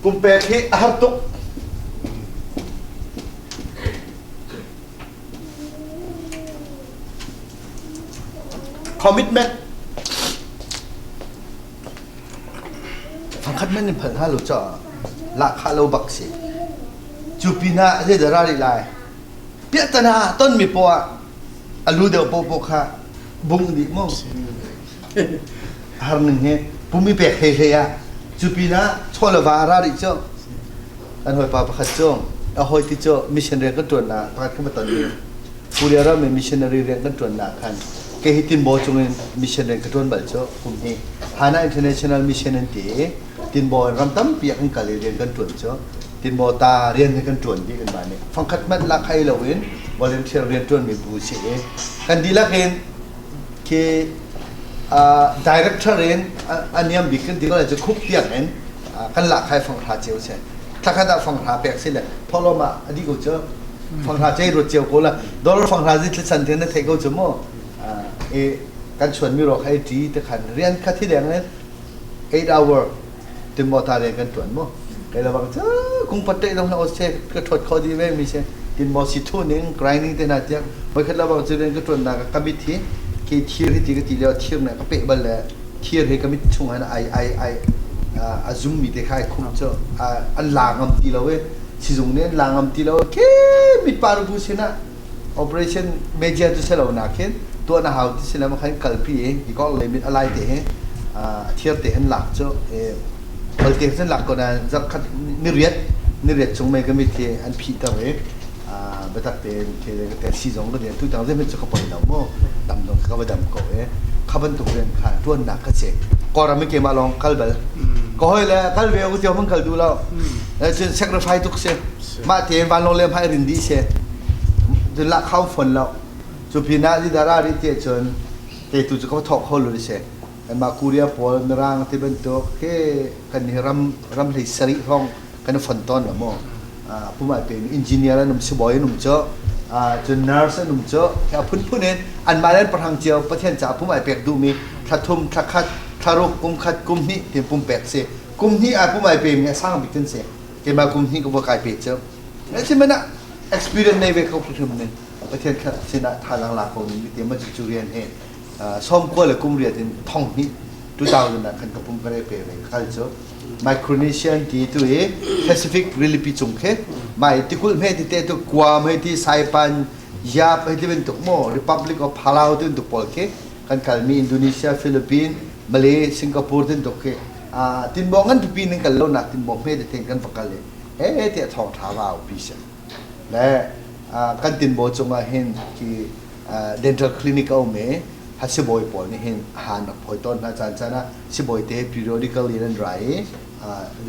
Pumpek hi a har tuk. Commitment Fangkhat man in phal hna lo caah lahkhah lo bak si. Cu pinah zeidah ra rih lai? Piahtana tonmi poah a lu deuh poahpoah kha bung dih mu. Har ning hi pum i pek hlei hlei ah cu pinah chaw le va ra rih cu kan hawipa pakhat cu a hawi ti cu mission rian kan ṭuannak pakhat kan va ton mi Korea ram i missionary rian kan ṭuannak khan kei hi Tinbaw cungin mission rian ka ṭuan bal cu kum hi Hana International Mission an ti i Tinbaw in ram tampi ah kan kal i rian kan ṭuan cu Tinbaw ta rian hi kan ṭuan dih kanmah nih fangkhat hmanh lak hai loin volunteer rian ṭuanmi bu si i kan dihlak in khi director in a niam bik kan ti ko lai cu khup tiang in kan lak hai fanghra cio si thlakhat ah fanghra pek si le thawhlawm ah a dih ko cu fanghra cei ruat cio ko la dollar fanghra zi thlachan te na theih ko cu mu i kan chuan mi ro khai ṭi te khan rian kha thi deng in 8 hour tinmaw ta rian kan ṭuan mu kai la bang cu kung pat te dong na se ka ṭhawt kho di ve mi se tinmaw si thu ning grinding te na tiang voikhat la bang cu rian ka ṭuan na ka mit hi ke thir hi ti ka ti lio thir ne ka pe bal le thir hi ka mit chung han ai ai ai a zum mi te kha ai khum cu an la ngam ti lo e sizung nih an la ngam ti lo ke mit par bu sinah operation major cu si lo nakin tuah na hau ti si le khan kalpi i hi kong le mit a lai te hi a thir te hin lak cu balte cun lak ko na zarkhat niriat niriat chung mei ka mit hi an phihter i biatak tein ke si zong ka tu tang zeihmanh cu ka poi lo mu dam zong ka va dam ko e kha bantuk rian kha tuannak ka si kawlram i keimah lawng kal bal ka hoi le kal ve u tiang man kal duh lo cun sacrifice tuk si mah tein vanlawng le hmai rin dih si cun lah khau fon lo cu pinah didara ri te cun te tu cu ka thawk kho lu si anmah Korea pawl mirang ti bantuk he kan hi ram ram hlei sarih hrawng kan fon tawn lo mu pumai pe engineer an um sibawi an um cu cun nurse an um cu a phunphun in anmah le an pahrang cio Pathian caah pumai pek duhmi thla thum thla khat thla ruk kum khat kum hnih tin pum pek si kum hnih ah pumai pe mi a sang bik kan si keimah kum hnih ka va kai pe cu sihmanh ah experience nei ve kho hrim ning Pathian khat sinah thazaang la ko ning ti ma cu rian he 90 le kum riat in thong hnih 2000 ah khan ka pum ka re pe ve kal cu Micronesian ti tu hi Pacific rilipi cung khi mai tikulh hme ti te tu Guam hei ti Saipan Yap hei ti bantuk mo Republic of Palau ti bantuk pawl khi kan kalmi Indonesia Philippines Malay Singapore ti bantuk khi tinbaw ngan pipi ning kal lo nak tinbaw hme te ten kan va kal i he ti thawng tha va pi si le kan tinbaw cungah hin khi dental clinic a um i sibawi pawl nih hin han rak phawi tawn hna caan caan ah sibawi te periodically an ra i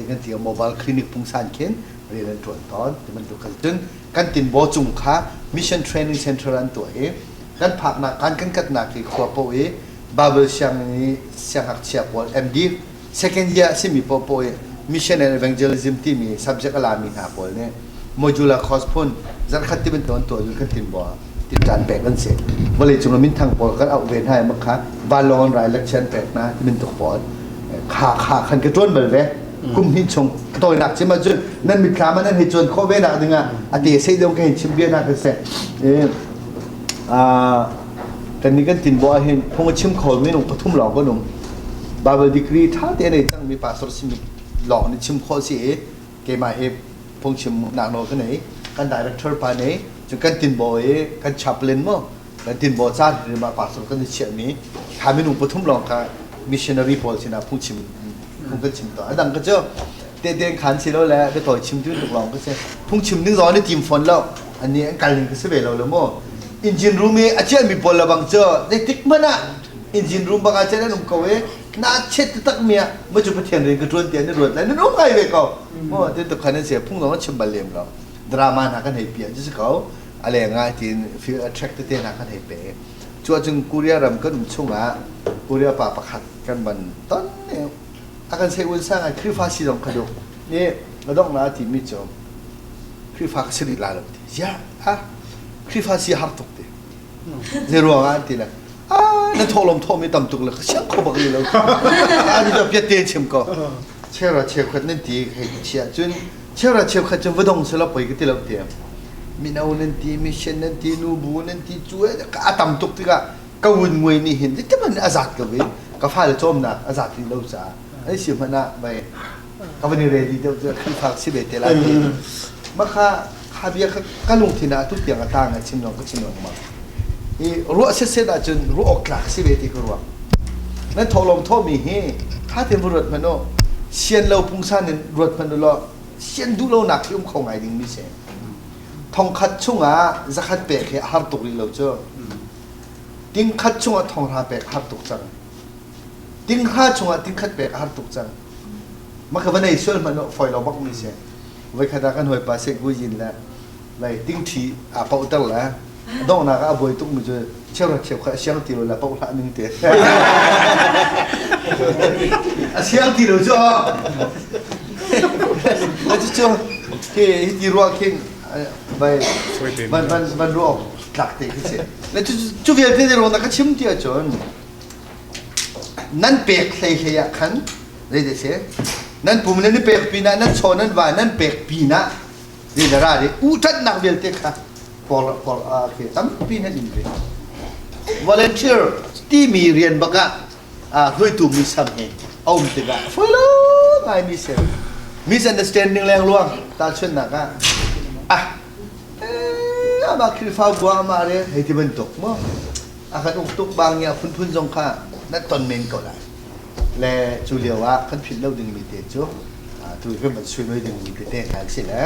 kan ti mobile clinic pungsan khin rian an ṭuan tawn ti bantuk kha cun kan tinbaw cung kha mission training center an tuah i kan phaknak kan kan katnak hi khua paoh i Bible sianginn i siangngakchia pawl MD second year a simi paohpaoh i mission and evangelism timi subject a lami hna pawl nih modular course phun zarkhat ti bantuk an tuah cun kan tinbaw tinṭan pek an si vawleicung ah minthang pawl kan auh ve hna i mak kha vanlawng an rai lecture an pek hna ti bantuk pawl kha kha khan ka ṭuan bal ve kum hnih chung tawinak chim ahcun nan mitthlam ah nan hei cuan khawh ve nak dingah a te sei deuh ka hei chim bia nak seh kan nih kan tinbaw ah hin phung a chim kho minung pathum lawng kan um Bible degree ṭha te nei cangmi pastor simi. lawng nih chim khawh si i keimah hi phungchimnak nawl ka nei. Kan director pa nih cun kan tinbaw i kan chaplain maw kan tinbaw caan hrim ah pastor kan i chiahmi kha minung pathum lawng kha missionary pawl sinah phungchim phung kan chim tawn. A dang ka cu tehte khan si lo le biatawi chim tu tuk lawng ka si. Phungchim ding zong an i tim fawn lo. Annih an kal ning ka si ve lo le mu. Engine room i a chiahmi pawl le bang cu zeitik hmanh ah engine room bang ah cun an um ko i na chet taktak mi ah ma cu Pathian rian ka ṭuan tiah na ruat lai nan um ngai ve ko. Maw ti tuk khan an si phung zong an chim bal lem lo. Drama hna kan hei piah cu si ko. A leng ah tiin feel attract tete hna kan hei pe. Cu ahcun Korea ram kan um chungah Korea pa pakhat kan van ton a kan sei un sang Khrihfa si zong kha duh ni a donghnak a timi cu Khrihfa ka si rih la lo ti ziah ah Khrihfa si har tuk ti zei ruang ah an ti le ah na thawhlawm thawhmi tam tuk le ka siang kho bak li lo a ti piat te chim ko chera cheukhat nan ti hei chia cun chera cheukhat cun va dong sela poi ka ti lo ti mino nan ti mission nan ti nubu nan ti cu a tam tuk tikah ka vun nguai nih hin zeitin hmanh a zat ko i ka fale cawmnak a zat rih lo caah an si hmanh ah vai ka van i ready deuh cu Khrihfa si ve te lai ti mah kha kha bia kha ka lungthin ah atu tiang a tang a chim lawng ka chim lengmang i ruah setset ahcun ruah awk tlak si ve ti ka ruah nan thawhlawm thawhmi hi tha tein va ruat hmanh u sian lo pungsan in ruat hmanh u law sian duh lonak hi um kho ngai ding mi si thongkhat chungah zakhat pek hi a har tuk rih lo cu Tingkhat chungah thonghra pek a har tuk cang. Tinghra chungah tingkhat pek a har tuk cang. Mah ka va nei sual hmanh uh foi lo bak mi si. Voikhat ah kan hawipa Seh Gu Yin le lai tingṭhi aa pauhter le a donghnak ah a buai tuk mi cu cheuhra cheukhat a siang ti lo le pauh hlah ning te. A siang ti lo cu. Cucu hi hi ti ruah khin vai van van van ruah tlak te khi si. Le cu cu vialte te ruang na ka chim ti ahcun nan pek hlei hlei ah khan zei si nan pum le ni pek pinah nan chaw nan va nan pek pinah zei le ra ri uṭanhnak vialte kha por por khi tampi nan in ve volunteer timi rian bak ah hruaitu muisam he a um tikah a fawi lo ngaimi si misunderstanding lengluang tahchunhnak ah ah amah Khrihfabu ah amah re hei ti bantuk maw a kan uk tuk bang a phunphun zong kha na ton men ko lai le cu lio ah kan philh lo dingmi te cu tu kan van suinoi dingmi tete hna si le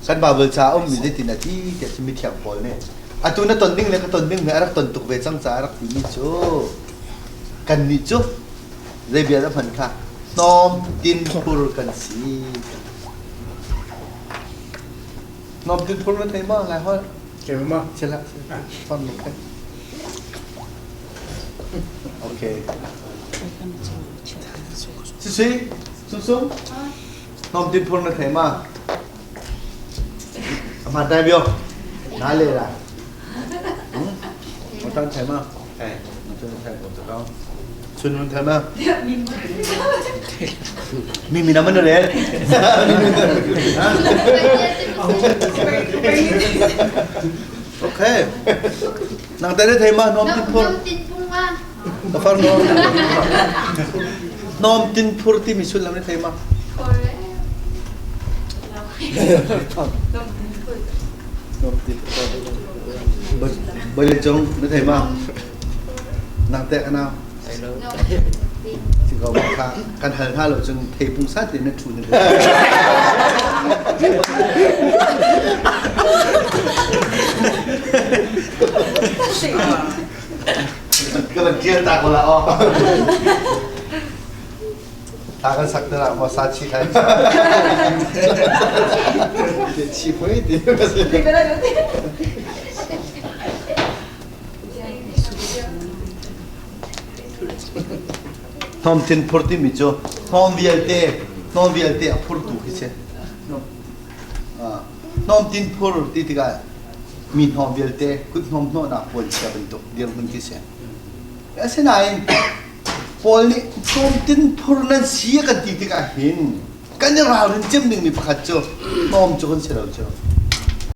kan Bible ca ummi zeitin a ti tiah cun mithiang Paul nih atu na ton ding le ka ton ding he a rak ton tuk ve cang caah a rak timi cu kannih cu zei bia dah hman kha hnawm tin phur kan si Hnawm tin phur na thei ma lai hol? Ke ma? Sila, fam ni khe. Okay. Sisi, sum sum. Hnawm tin phur na thei ma? Ama dai bio. Na le la. Mo tan thei ma? Thei. Mo tan thei ko ta. Chun mun thei ma? Mi mi na man le. Okay. Nang te thei ma nom tin phur. Nom tin phung ma. Ka far nom. Nom tin phur ti mi sullam ne thei ma. Nom tin phur. Bale chong na thei ma. Nang te kana. Si ko kha kan hal hna lo cun thei pungsan te na ṭhu na Ka van ṭial ta ko la aw. Ta kan sak te la maw sa chi khai. Chi pui ti. Hnawmthin phur timi cu hnawm vialte hnawm vialte a phurtu khi si. Hnawmtin phur ti tikah mi hnawm vialte kut hnawm hnawhnak puanchia bantuk dirhmun khi si. Asinain Paul nih hnawmtin phur nan si a kan ti tikah hin kan i ralrin cem dingmi pakhat cu hnawm cu kan si lo cu.